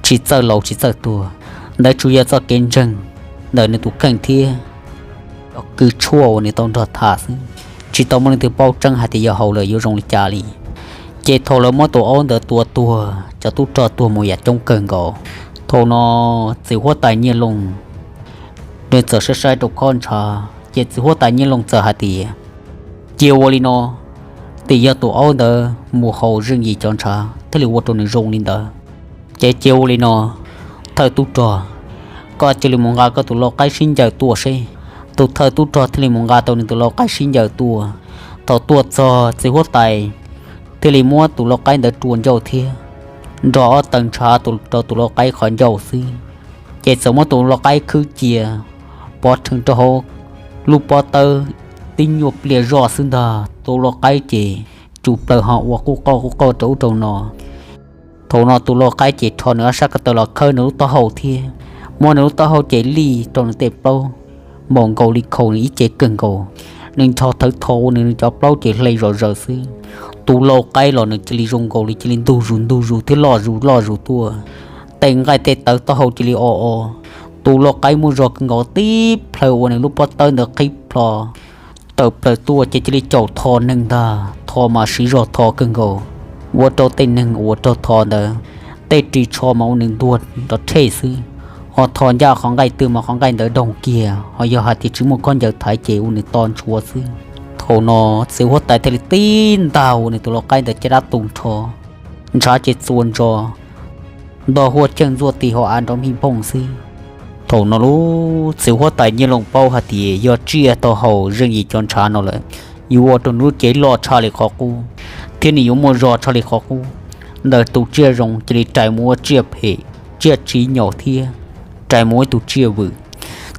tsis txawj laus tsis txawj tuag, ntawd tsuas yog txoj kev ntseeg ntawm nws tus kheej thiab cov kws tshuaj uas nws tau nrog tham xwb, tsis tau muaj leej twg paub tseeb hais tias yog haus lawm yuav zoo li cas li. Ces thaum lawv muab tus aub ntawd tua tuag, cov tub rog tuag mus yam coob kawg nkaus. Thaum no txiv huab tais Nyiaj Looj nws txawm saib saib rau khob ntshav, ces txiv huab tais Nyiaj Looj txawm hais tias, cia ua li no, tim yog tus aub ntawd mus haus Zeej Yim cov ntshav thiaj li ua rau nws zoo li ntawd. Ces cia ua li no, thawj tub rog, koj cia li mus nqa koj tus lau qaib sib ncaws tuaj seb. Tus thawj tub rog thiaj li mus nqa tau nws tus lau qaib sib ncaws tuaj. Thaum tuaj txog txiv huab tais thiaj li muab tus lau qaib ntawd rua ncauj thiab nrog ob taw ntshav rau tus lau qaib qhov ncauj xwb, ces txawm muab tus lau qaib khwb cia pov rhees rau hauv lub pob tawb, tib nyuag pliag zoj xwb ntag tus lau qaib ces tsum plaws ho ua quj qauj quj qauj rau ub rau no. Thaum no tus lau qaib ces rho nws ob sab ko taw los khawb nws lub taub hau thiab muab nws lub taub hau ces lij rau nws tej plaub, npaum nkaus li khaus nws ib ce kawg nkaus. Nws ncho thawv tho ua nws cov plaub ces hle zom zaws xwb. Tus lau qaib los nws cia li zoo nkaus li cia li ntug zus ntug zus thiab loj zus loj zus tuaj, tej nqaij tej tawv taub hau cia li o o. Tus lau qaib muaj zog kawg nkaus tib plhaw ua nws lub pob tawb ntawd qhib plho tawm plaws tuaj ces cia li caum tho neeg ntag. Tho mas siv zog tho kawg nkaus, ua rau tej neeg uas raug tho ntawd tej ris tsho mas ua nws ntuag nrov rhej xwb. Ho tho ncaj qhov nqaij twg mas qhov nqaij ntawd doog kiag, ho yog hais tias tsis muaj khaub ncaws thaiv ces ua nws to ntsuav xwb. Thaum no txiv huab tais thiaj li tib ntag ua nws tus lau qaib ntawd caj dab tu nrho, ntshav ces txua ntso ntog huaj cheej ntxuaj ti hauv av nrov mij npooj xwb. Thaum no lub txiv huab tais Nyiaj Looj paub hais tias yog tsiaj tau haum zeej yim cov ntshav no lawm, yuav ua rau nws lub cev loj tshaj li qhov qub, thiab nws yuav muaj zog tshaj li qhov qub. Ntawm tus tsiaj zoo cia li rais mus ua tsiaj phem, tsiaj tsis nyaum thiab rais mus ua ib tug tsiaj vwm.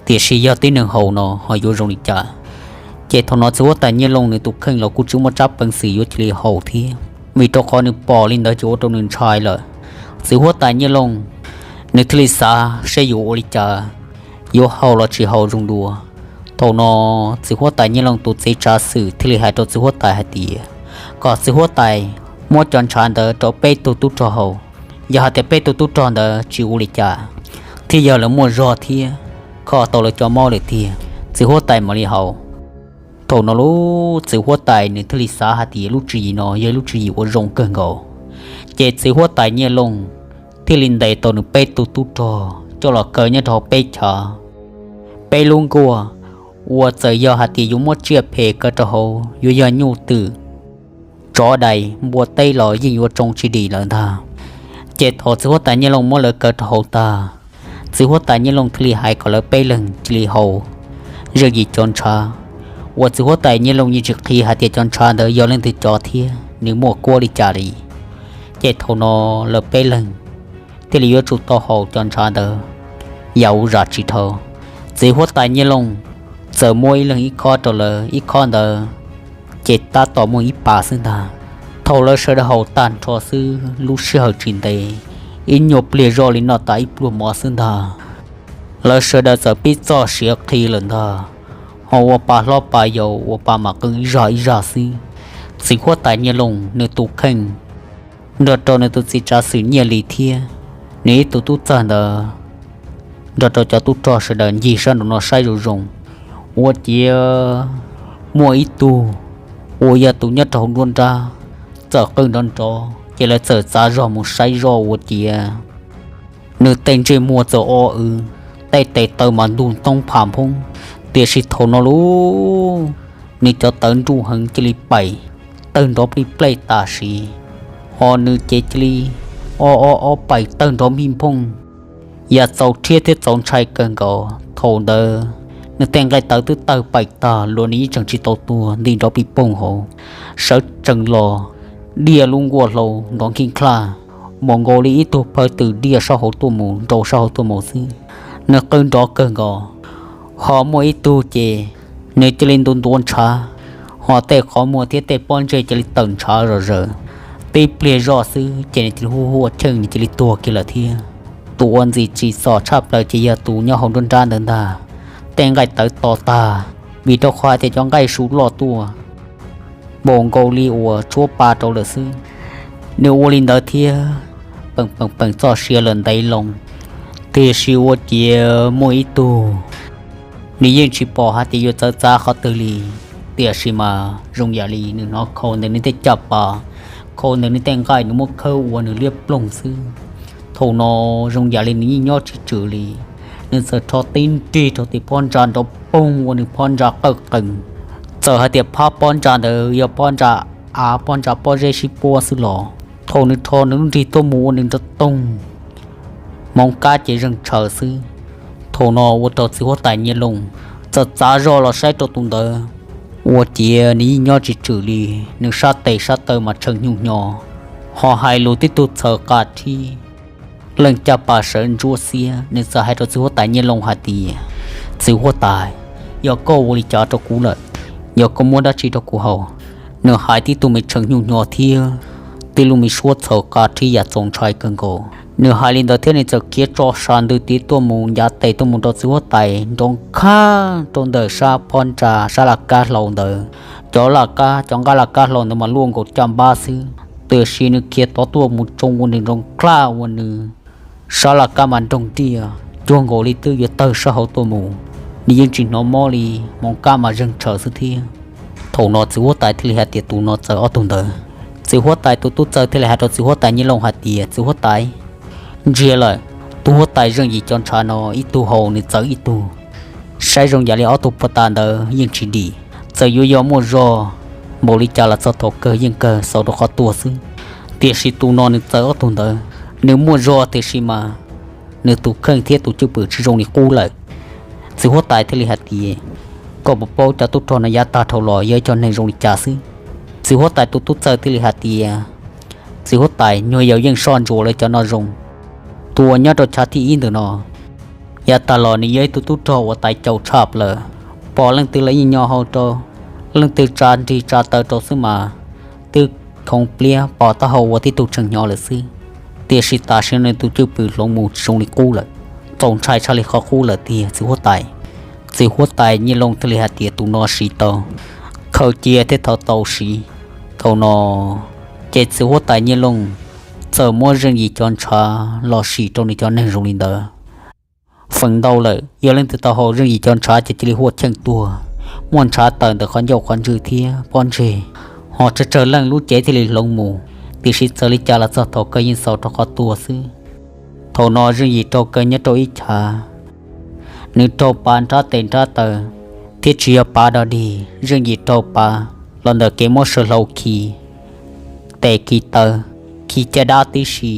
Tiam sis yog tib neeg haus no ho yuav zoo li cas? Ces thaum no txiv huab tais Nyiaj Looj nws tus kheej los kuj tsis muaj tsab peev xwm yuav cia li haus thiab, vim rau qhov nws pom li ntawd ces ua rau nws ntshai lawm. Txiv huab tais Nyiaj Looj nws thiaj li xav saib yuav ua li cas, yuav haus los tsis haus zoo dua. Thaum no txiv huab tais Nyiaj Looj tus txiv tsav xwm thiaj li hais rau txiv huab tais hais tias kom txiv huab tais muab cov ntshav ntawd rau peb tug tub rog haus. Yog hais tias peb tug tub rog ntawd tsis ua li cas, thiab yog lawv muaj zog thiab kho tau lawv cov mob lawm tiag, txiv huab tais mam li haus. Thaum no lub txiv huab tais nws thiaj li xav hais tias lub tswv yim no yog lub tswv yim uas zoo kawg nkaus. Ces txiv huab tais Nyiaj Looj thiaj li ntes tau nws peb tug tub rog coj los kaw nyob rau hauv peb chav, peb lub nkuaj, uas txawm yog hais tias yuav muab tsiaj phem kaw rau hauv yuav yog nyuj twm, tsov dais npua teb los yeej yuav tsoo tsis dim lawm ntag. Ces thaum txiv huab tais Nyiaj Looj muab lawv kaw rau hauv tag, txiv huab tais Nyiaj Looj thiaj li hais kom lawv peb leeg cia li haus zeej yim cov ntshav, uas txiv huab tais Nyiaj Looj yeej tsis qhia hais tias cov ntshav ntawd yog leej twg cov thiab nws muaj kuab li cas li. Ces thaum no lawv peb leeg thiaj li yuav tsum tau haus cov ntshav ntawd yam uv zam tsis dhau. Txiv huab tais Nyiaj Looj txawm muab ib leeg ib khob rau lawv, ib khob ntawd ces tab tom muaj ib pas xwb ntag. Thaum lawv sawv daws haus tag nrho xwb, lub sij hawm tsis ntev, ib nyuag pliag zoj li noj tas ib pluag mov xwb ntag, lawv sawv daws txawm pib txoj siav qhi lawm ntag. Ho ua pa hlob pa yau, ua pa mam qw ib zag ib zag xwb. Txiv huab tais Nyiaj Looj nws tus kheej nrog rau nws tus txiv tsav xwm Nyiaj Lis thiab nws ib tug tub txawg ntawd nrog rau cov tub rog sawv daws ncig sab nraum no saib zoo zoo, ua ciav muaj ib tug uas yog tus nyob rau hauv nruab nrab txawm qw nrov nrov, ces lawv txawm txav zog mus saib zoj ua ciav nws tej ntsej muag txawm o w, tej tes taw mas ntug ntoob pham nphoob, tiam sis thaum no lub nws cov tawv nruj heev cia li paim tawg nrov plig plej tam sim, ho nws ces cia li o o o paim tawg nrov mij nphooj, yam txaus rhiab thiab txaus ntshai kawg nkaus. Thaum ntawd nws tej nqaij tawv twb tawg paim tag, luag nws yeej tseem tsis tau tuag nti nrov plig poog hauv, sawv tsees los diaj lub nkuaj hlau nrov nkij nklaj, npaum nkaus li ib tug phawj twm diaj sab hauv tuaj mus nrau sab hauv tuaj mus xwb. Nws qw nrov kawg nkaus, ho muaj ib tug ces nws cia li ntu ntuav ntshav, ho tej qhov muag thiab tej pob ntseg cia li tawm ntshav zom zaws. Tib pliag zoj xwb ces nws cia li hu huaj cheej, nws cia li tuag kiag lawm thiab. Tus ua ntxim tsim txom tshaj plaws ces yog tus nyob hauv nruab nrab ntawd ntag. Tej nqaij tawv to tag, vim rau qhov hais tias cov nqaij su loj tuaj, npaum nkaus li uas tshuab pa rau lawm xwb. Nws ua li ntawd thiab peem peem peem txoj sia lawm ntev loo, tiam sis ua ciav muaj ib tug, nws yeej tsis pom hais tias yuav txawv txav qhov twg li. Tiam sis mas zoo yam li nws hnov khau ntawm nws tej caj pas, khau ntawm nws tej nqaij nws muab khawb ua nws liab ploog xwb. Thaum no zoo yam li nws yeej nyob tsis tswm li, nws txawm rho tib nrig rau tim phab ntsa nrov poog ua nws phab ntsa qawj qees. Txawm hais tias phab pob ntsa ntawd yog pob ntsa av, pob ntsa pob zeb sib puab xwb los thaum nws rho nws lub nrig tuaj mus ua nws nrov toog, hmoov kab ces zeeg tshaws xwb. Thaum no ua rau txiv huab tais Nyiaj Looj txawm txav zog los saib rau tus ntawd, ua ciav nws yeej nyob tsis tswm li. Nws sab tes sab taw mas tshee hnyuj hnyo, ho hais lus tib tug txhaws qa rhib, leej caj pas sawv ntsuab xiab. Nws txawm hais rau txiv huab tais Nyiaj Looj hais tias, Txiv huab tais, yog koj ua li cas rau kuv lawm? Yog koj muab dab tsi rau kuv haus? Nws hais tib tug me tshee hnyuj hnyo thiab tib lub me suab txhaum qa rhib yam txaus ntshai kawg nkaus. Nws hais li ntawd thiab nws txawm khiav tso sas ntws tiv tuaj mus ncav tes tuaj mus rau txiv huab tais nroo khaj rau ntawm sab phab ntsa sab laj kab hlau ntawd. Cov laj kab, cov nqaj laj kab hlau ntawd mas luaj nkaus caj npab xwb, tiam sis nws khiav tod tuaj mus tsoo ua nws nroo khaj ua nws sab laj kab mas nroog tiaj cuag nkaus li twb yuav tawg sab hauv tuaj mus. Nws yeej tsis hnov mob li, hmoov kab mas zeeg tshaws xwb thiab. Thaum no txiv huab tais thiaj li hais tias tus no txawv ob tug ntawd. Txiv huab tais tus tub txawg thiaj li hais rau txiv huab tais Nyiaj Looj hais tias, txiv huab tais, ntsiag lawm, tub huab tais zeej yim cov ntshav no ib tug haus nws txawv ib tug. Saib zoo yam li ob tug puag ta ntawd yeej tsis dim, txawm yuav yog muaj zog npaum li cas los txog thaum kawg yeej kawg xaus rau qhov tuag xwb. Tiam sis tus no nws txawv ob tug ntawd, nws muaj zog tiam sis mas nws tus kheej thiab tus cwj pwm tsis zoo li qub lawm. Txiv huab tais thiaj li hais tias, koj puas paub cov tub rog no yav tag dhau los yog ib co neeg zoo li cas xwb? Txiv huab tais tus tub txawg thiaj li hais tias, txiv huab tais, nyuag yaus yeej soj ntsuam lawv cov no zoo. Tus uas nyob rau chav thib ib ntawm no, yav tag los nws yog ib tug tub rog uas tais caus tshaj plaws, pom leej twg los yeej nyo hau rau, leej twg tsa nrig tsa taw rau xwb mas twb khoov pliab pom taub hau ua tib tug tshee hnyo lawm xwb. Tiam sis tam sim no nws tus cwj pwm hloov mus tsis zoo li qub lawm, txaus ntshai tshaj li qhov qub lawm tiag txiv huab tais. Txiv huab tais Nyiaj Looj thiaj li hais tias tus no siv tau, khaws cia thiab thov tau siv. Thaum no ces txiv huab tais Nyiaj Looj txawm muab zeej yim cov ntshav los sim rau nws cov neeg zoo li ntawd. Feem ntau lawm yog leej twg tau haus zeej yim cov ntshav ces cia li huaj cheej tuag, muaj ntshav tawm ntawm qhov ncauj qhov ntswg thiab pob ntseg, ho tsawg tsawg leej lub cev thiaj li hloov mus, tiam sis txawm li cas los txog thaum kawg yeej xaus rau qhov tuag xwb. Thaum no zeej yim raug kaw nyob rau ib chav, nws raug pav nrab tes nrab taw, thiab tsis yog pav dog dig, zeej yim raug pav los ntawm kev muab saw hlau khi tes khi taw, khi caj dab tib si.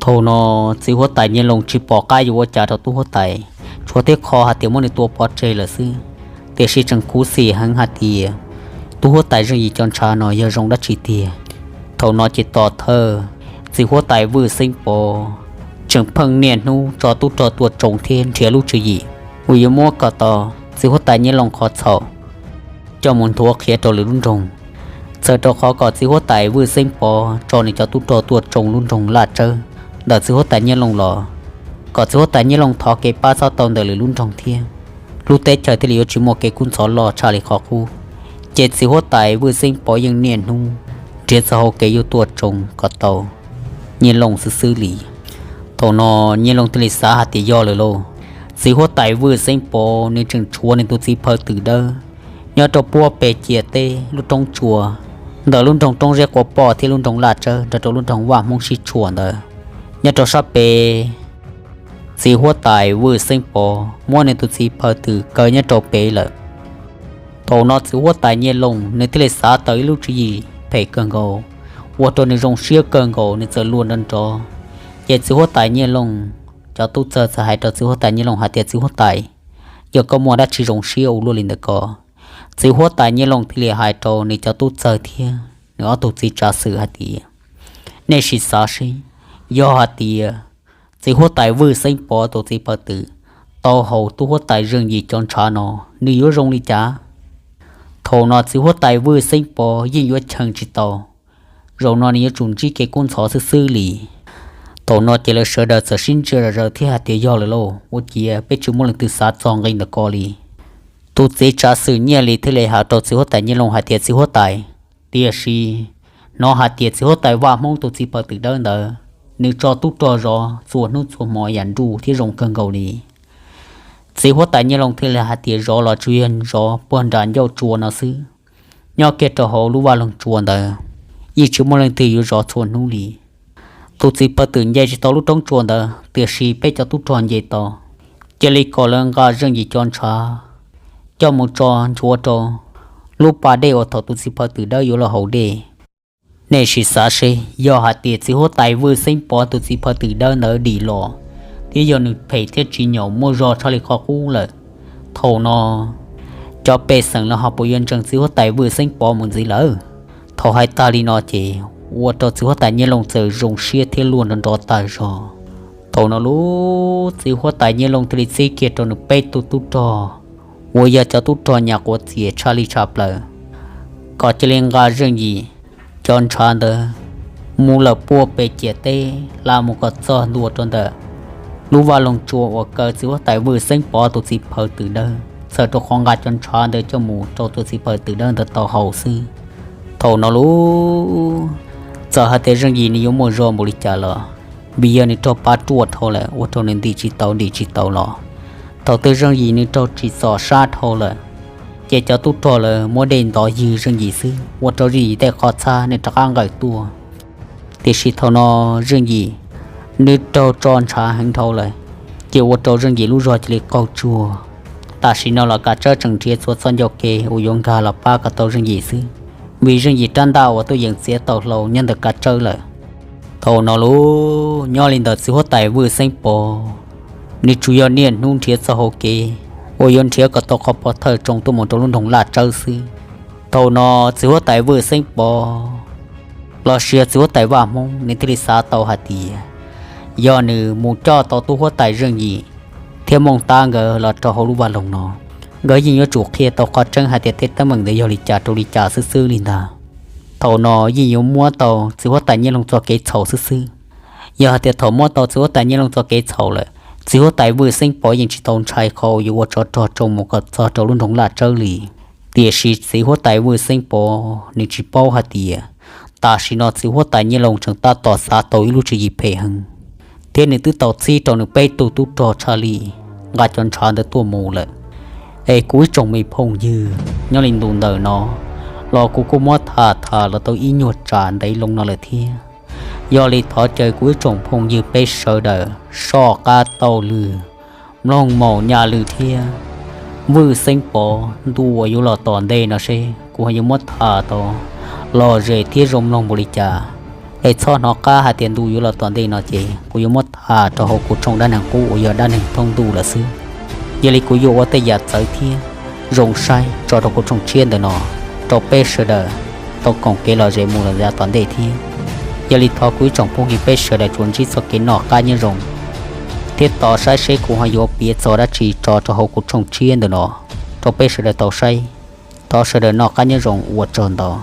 Thaum no txiv huab tais Nyiaj Looj tsis pom qab yuav ua cas rau tub huab tais, tshuav thiab kho hais tias muab nws tua pov tseg lawm xwb. Tiam sis tseem khuv xim heev hais tias tub huab tais zeej yim cov ntshav no yog zoo dab tsi tiag. Thaum no ces tom thawj txiv huab tais Vwj Xeeb Pov tseem pheej niaj hnub tso tub rog tuaj tsoo thiab nrhiav lub tswv yim uas yuav muab kom tau txiv huab tais Nyiaj Looj qhov txhaum coj mus nthuav qhia rau lwm lub nroog. Txawm rau qhov kom txiv huab tais Vwj Xeeb Pov tso nws cov tub rog tuaj tsoo lub nroog Laj Tsawb ntawm txiv huab tais Nyiaj Looj los, kom txiv huab tais Nyiaj Looj thov kev pab txhob tau ntawm lwm lub nroog thiab, lub teb chaws thiaj li yuav tsis muaj kev kub ntxhov loj tshaj li qhov qub. Ces txiv huab tais Vwj Xeeb Pov yeej niaj hnub nrhiav txoj hau kev yuav tuaj tsoo kom tau Nyiaj Looj xwb xwb li. Thaum no Nyiaj Looj thiaj li xav hais tias yog lawm lauj, txiv huab tais Vwj Xeeb Pov nws tseem tshuav nws tus txiv phaw twm dawb nyob rau puag pem ciam teb lub roob tsua ntawm lub nroog Roob Zeb Quav Poj thiab lub nroog Laj Tsawb nrog rau lub nroog Vaj Hmoob sib tshuam ntawd. Nyob rau sab pem, txiv huab tais Vwj Xeeb Pov muab nws tus txiv phaw twm kaw nyob rau pem lawm. Thaum no txiv huab tais Nyiaj Looj nws thiaj li xav tau ib lub tswv yim phem kawg nkaus, ua rau nws zoo siab kawg nkaus nws txawm luag nrov nrov. Ces txiv huab tais Nyiaj Looj cov tub txawg txawm hais rau txiv huab tais Nyiaj Looj hais tias, txiv huab tais, yog koj muaj dab tsi zoo siab ua luaj li ntawm ko? Txiv huab tais Nyiaj Looj thiaj li hais rau nws cov tub txawg thiab nws ob tug txiv tsav xwm hais tias, nej sim xav seb, yog hais tias txiv huab tais Vwj Xeeb Pov tus txiv phaw twm tau haus tub huab tais Zeej Yim cov ntshav no, nws yuav zoo li cas? Thaum no txiv huab tais Vwj Xeeb Pov yeej yuav cheem tsis tau, zaum no nws yuav tsum ntsib kev kub ntxhov xwb xwb li. Thaum no ces lawv sawv daws txawm sib ntsia zom zaws thiab hais tias, yog lawm lauj, ua ciav peb tsis muaj leej twg xav txog nqi ntawm ko li. Tus txiv tsav xwm Nyiaj Lis thiaj li hais rau txiv huab tais Nyiaj Looj hais tias, txiv huab tais, tiam sis hnov hais tias txiv huab tais Vaj Hmoob tus txiv phaw twm dawb ntawd, nws tso tub rog zov txhua hnub txhua hmo yam nruj thiab zoo kawg nkaus li. Txiv huab tais Nyiaj Looj thiaj li hais tias, zov los tsuas yog zov puag nram ncauj tsua no xwb, nyob kiag rau hauv lub vaj loog tsua ntawd, yeej tsis muaj leej twg yuav zov txhua hnub li. Tus txiv phaw twm nce tsis tau lub roob tsua ntawd, tiam sis peb cov tub rog nce tau, cia li kom lawv nqa Zeej Yim cov ntshav coj mus tso nchuav rau lub pas dej uas thaum tus txiv phaw twm dawb yuav los haus dej. Nej sim xav seb, yog hais tias txiv huab tais Vwj Xeeb Pov tus txiv phaw twm dawb ntawd dim los, thiab yog nws phem thiab tsis nyaum muaj zog tshaj li qhov qub lawm, thaum no cov pej xeem lawv ho puas yuav ntseeg txiv huab tais Vwj Xeeb Pov mus ntxiv lawm? Thaum hais tag li no ces ua rau txiv huab tais Nyiaj Looj txawm zoo siab thiab luag nrov nrov tag zog. Thaum no lub txiv huab tais Nyiaj Looj thiaj li txib kiag rau nws peb tug tub rog uas yog cov tub rog nyuam quav txias tshaj li tshaj plaws, kom cia li nqa Zeej Yim cov ntshav ntawd mus lawm puag pem ciam teb hla mus kom txog ntua rau ntawm lub vaj loog tsua uas kaw txiv huab tais Vwj Xeeb Pov tus txiv phaw twm dawb, txhawm rau qhov nqa cov ntshav ntawd coj mus rau tus txiv phaw twm dawb ntawd tau haus xwb. Thaum no lub, txawm hais tias Zeej Yim nws yuav muaj zog npaum li cas los, vim yog nws raug pab ruaj dhau lawm ua rau nws ntim tsis tau ntim tsis tau los. Thaum twg Zeej Yim nws raug tsim txom sab dhau lawm, ces cov tub rog lawv muab dej ntov ywg Zeej Yim xwb, ua rau Zeej Yim tej qhov txhab nws rov qab nqawm tuaj. Tiam sis thaum no Zeej Yim nws raug tso ntshav heev dhau lawm, ces ua rau Zeej Yim lub zog cia li qaug tsuag. Tam sim no los kav tsawb tseem nrhiav txhua txoj ncauj kev uas yuav nkag los pab kom tau Zeej Yim xwb, vim Zeej Yim rab ntaj uas tuaj yeem txiav tau hlau nyob ntawm kav tsawb lawm. Thaum no lub, nyob li ntawm txiv huab tais Vwj Xeeb Pov, nws tsuas yog niaj hnub nrhiav txoj hau kev uas yuav nrhiav kom tau qhov pov thawj tsoo tuaj mus rau lub nroog Laj Tsawb xwb. Thaum no txiv huab tais Vwj Xeeb Pov los sis yog txiv huab tais Vaj Hmoob nws thiaj li xav tau hais tias, yog nws mus coj tau tub huab tais Zeej Yim thiab Mooj Tab nkawd los rau hauv lub vaj loog no, nkawd yeej yuav tsum qhia tau qhov tseeb hais tias tej teeb meem ntawd yog li cas rau li cas xwb xwb li ntag. Thaum no yeej yuav muab tau txiv huab tais Nyiaj Loog txoj kev txhaum xwb xwb. Yog hais tias thaum muab tau txiv huab tais Nyiaj Loog txoj kev txhaum lawm, txiv huab tais Vwj Xeeb Pov yeej tsis tau ntshai qhov uas yuav ua tsov rog tsoo mus kom txog rau lub nroog Laj Tsawb li. Tiam sis txiv huab tais Vwj Xeeb Pov nws tsis paub hais tias, tam sim no txiv huab tais Nyiaj Loog tseem tab tom xav tau ib lub tswv yim phem heev, thiab nws twb tau txhib rau nws peb tug tub rog tshaj li nqa cov ntshav ntawd tuaj mus lawm. Es kuv ib tsoom me phooj ywg, nyob li ntu ntawm no los kuv kuj muab tham tham los tau ib nyuag tsam ntev loo no lawm thiab. Yog li thov caw kuv ib tsoom phooj ywg peb sawv daws soj qab taug lw, mloog maum nyaj lw thiab. Vwj Xeeb Pov ntu uas yuav los tom ntej no seb kuv ho yuav muab tham tau lom zem thiab zoo mloog npaum li cas. Es txhob hnov qab hais tias ntu yuav los tom ntej no ces kuv yuav muab tham rau hauv kuv tshooj dab neeg qub uas yog dab neeg thoob ntuj lawm xwb. Yog li kuv yuav ua tej yam txawv thiab zoo saib tso rau kuv tshooj tshiab ntawm no rau peb sawv daws tau koom kev lom zem mus lawm yav tom ntej thiab. Yog li thov kuv ib tsoom phooj ywg peb sawv daws tsuas ntsib txoj kev noj qab nyob zoo thiab tos saib seb kuv ho yuav piav txog dab tsi tso rau hauv kuv tshooj tshiab ntawm no rau peb sawv daws tau saib. Thov sawv daws noj qab nyob zoo, ua tsaug ntau.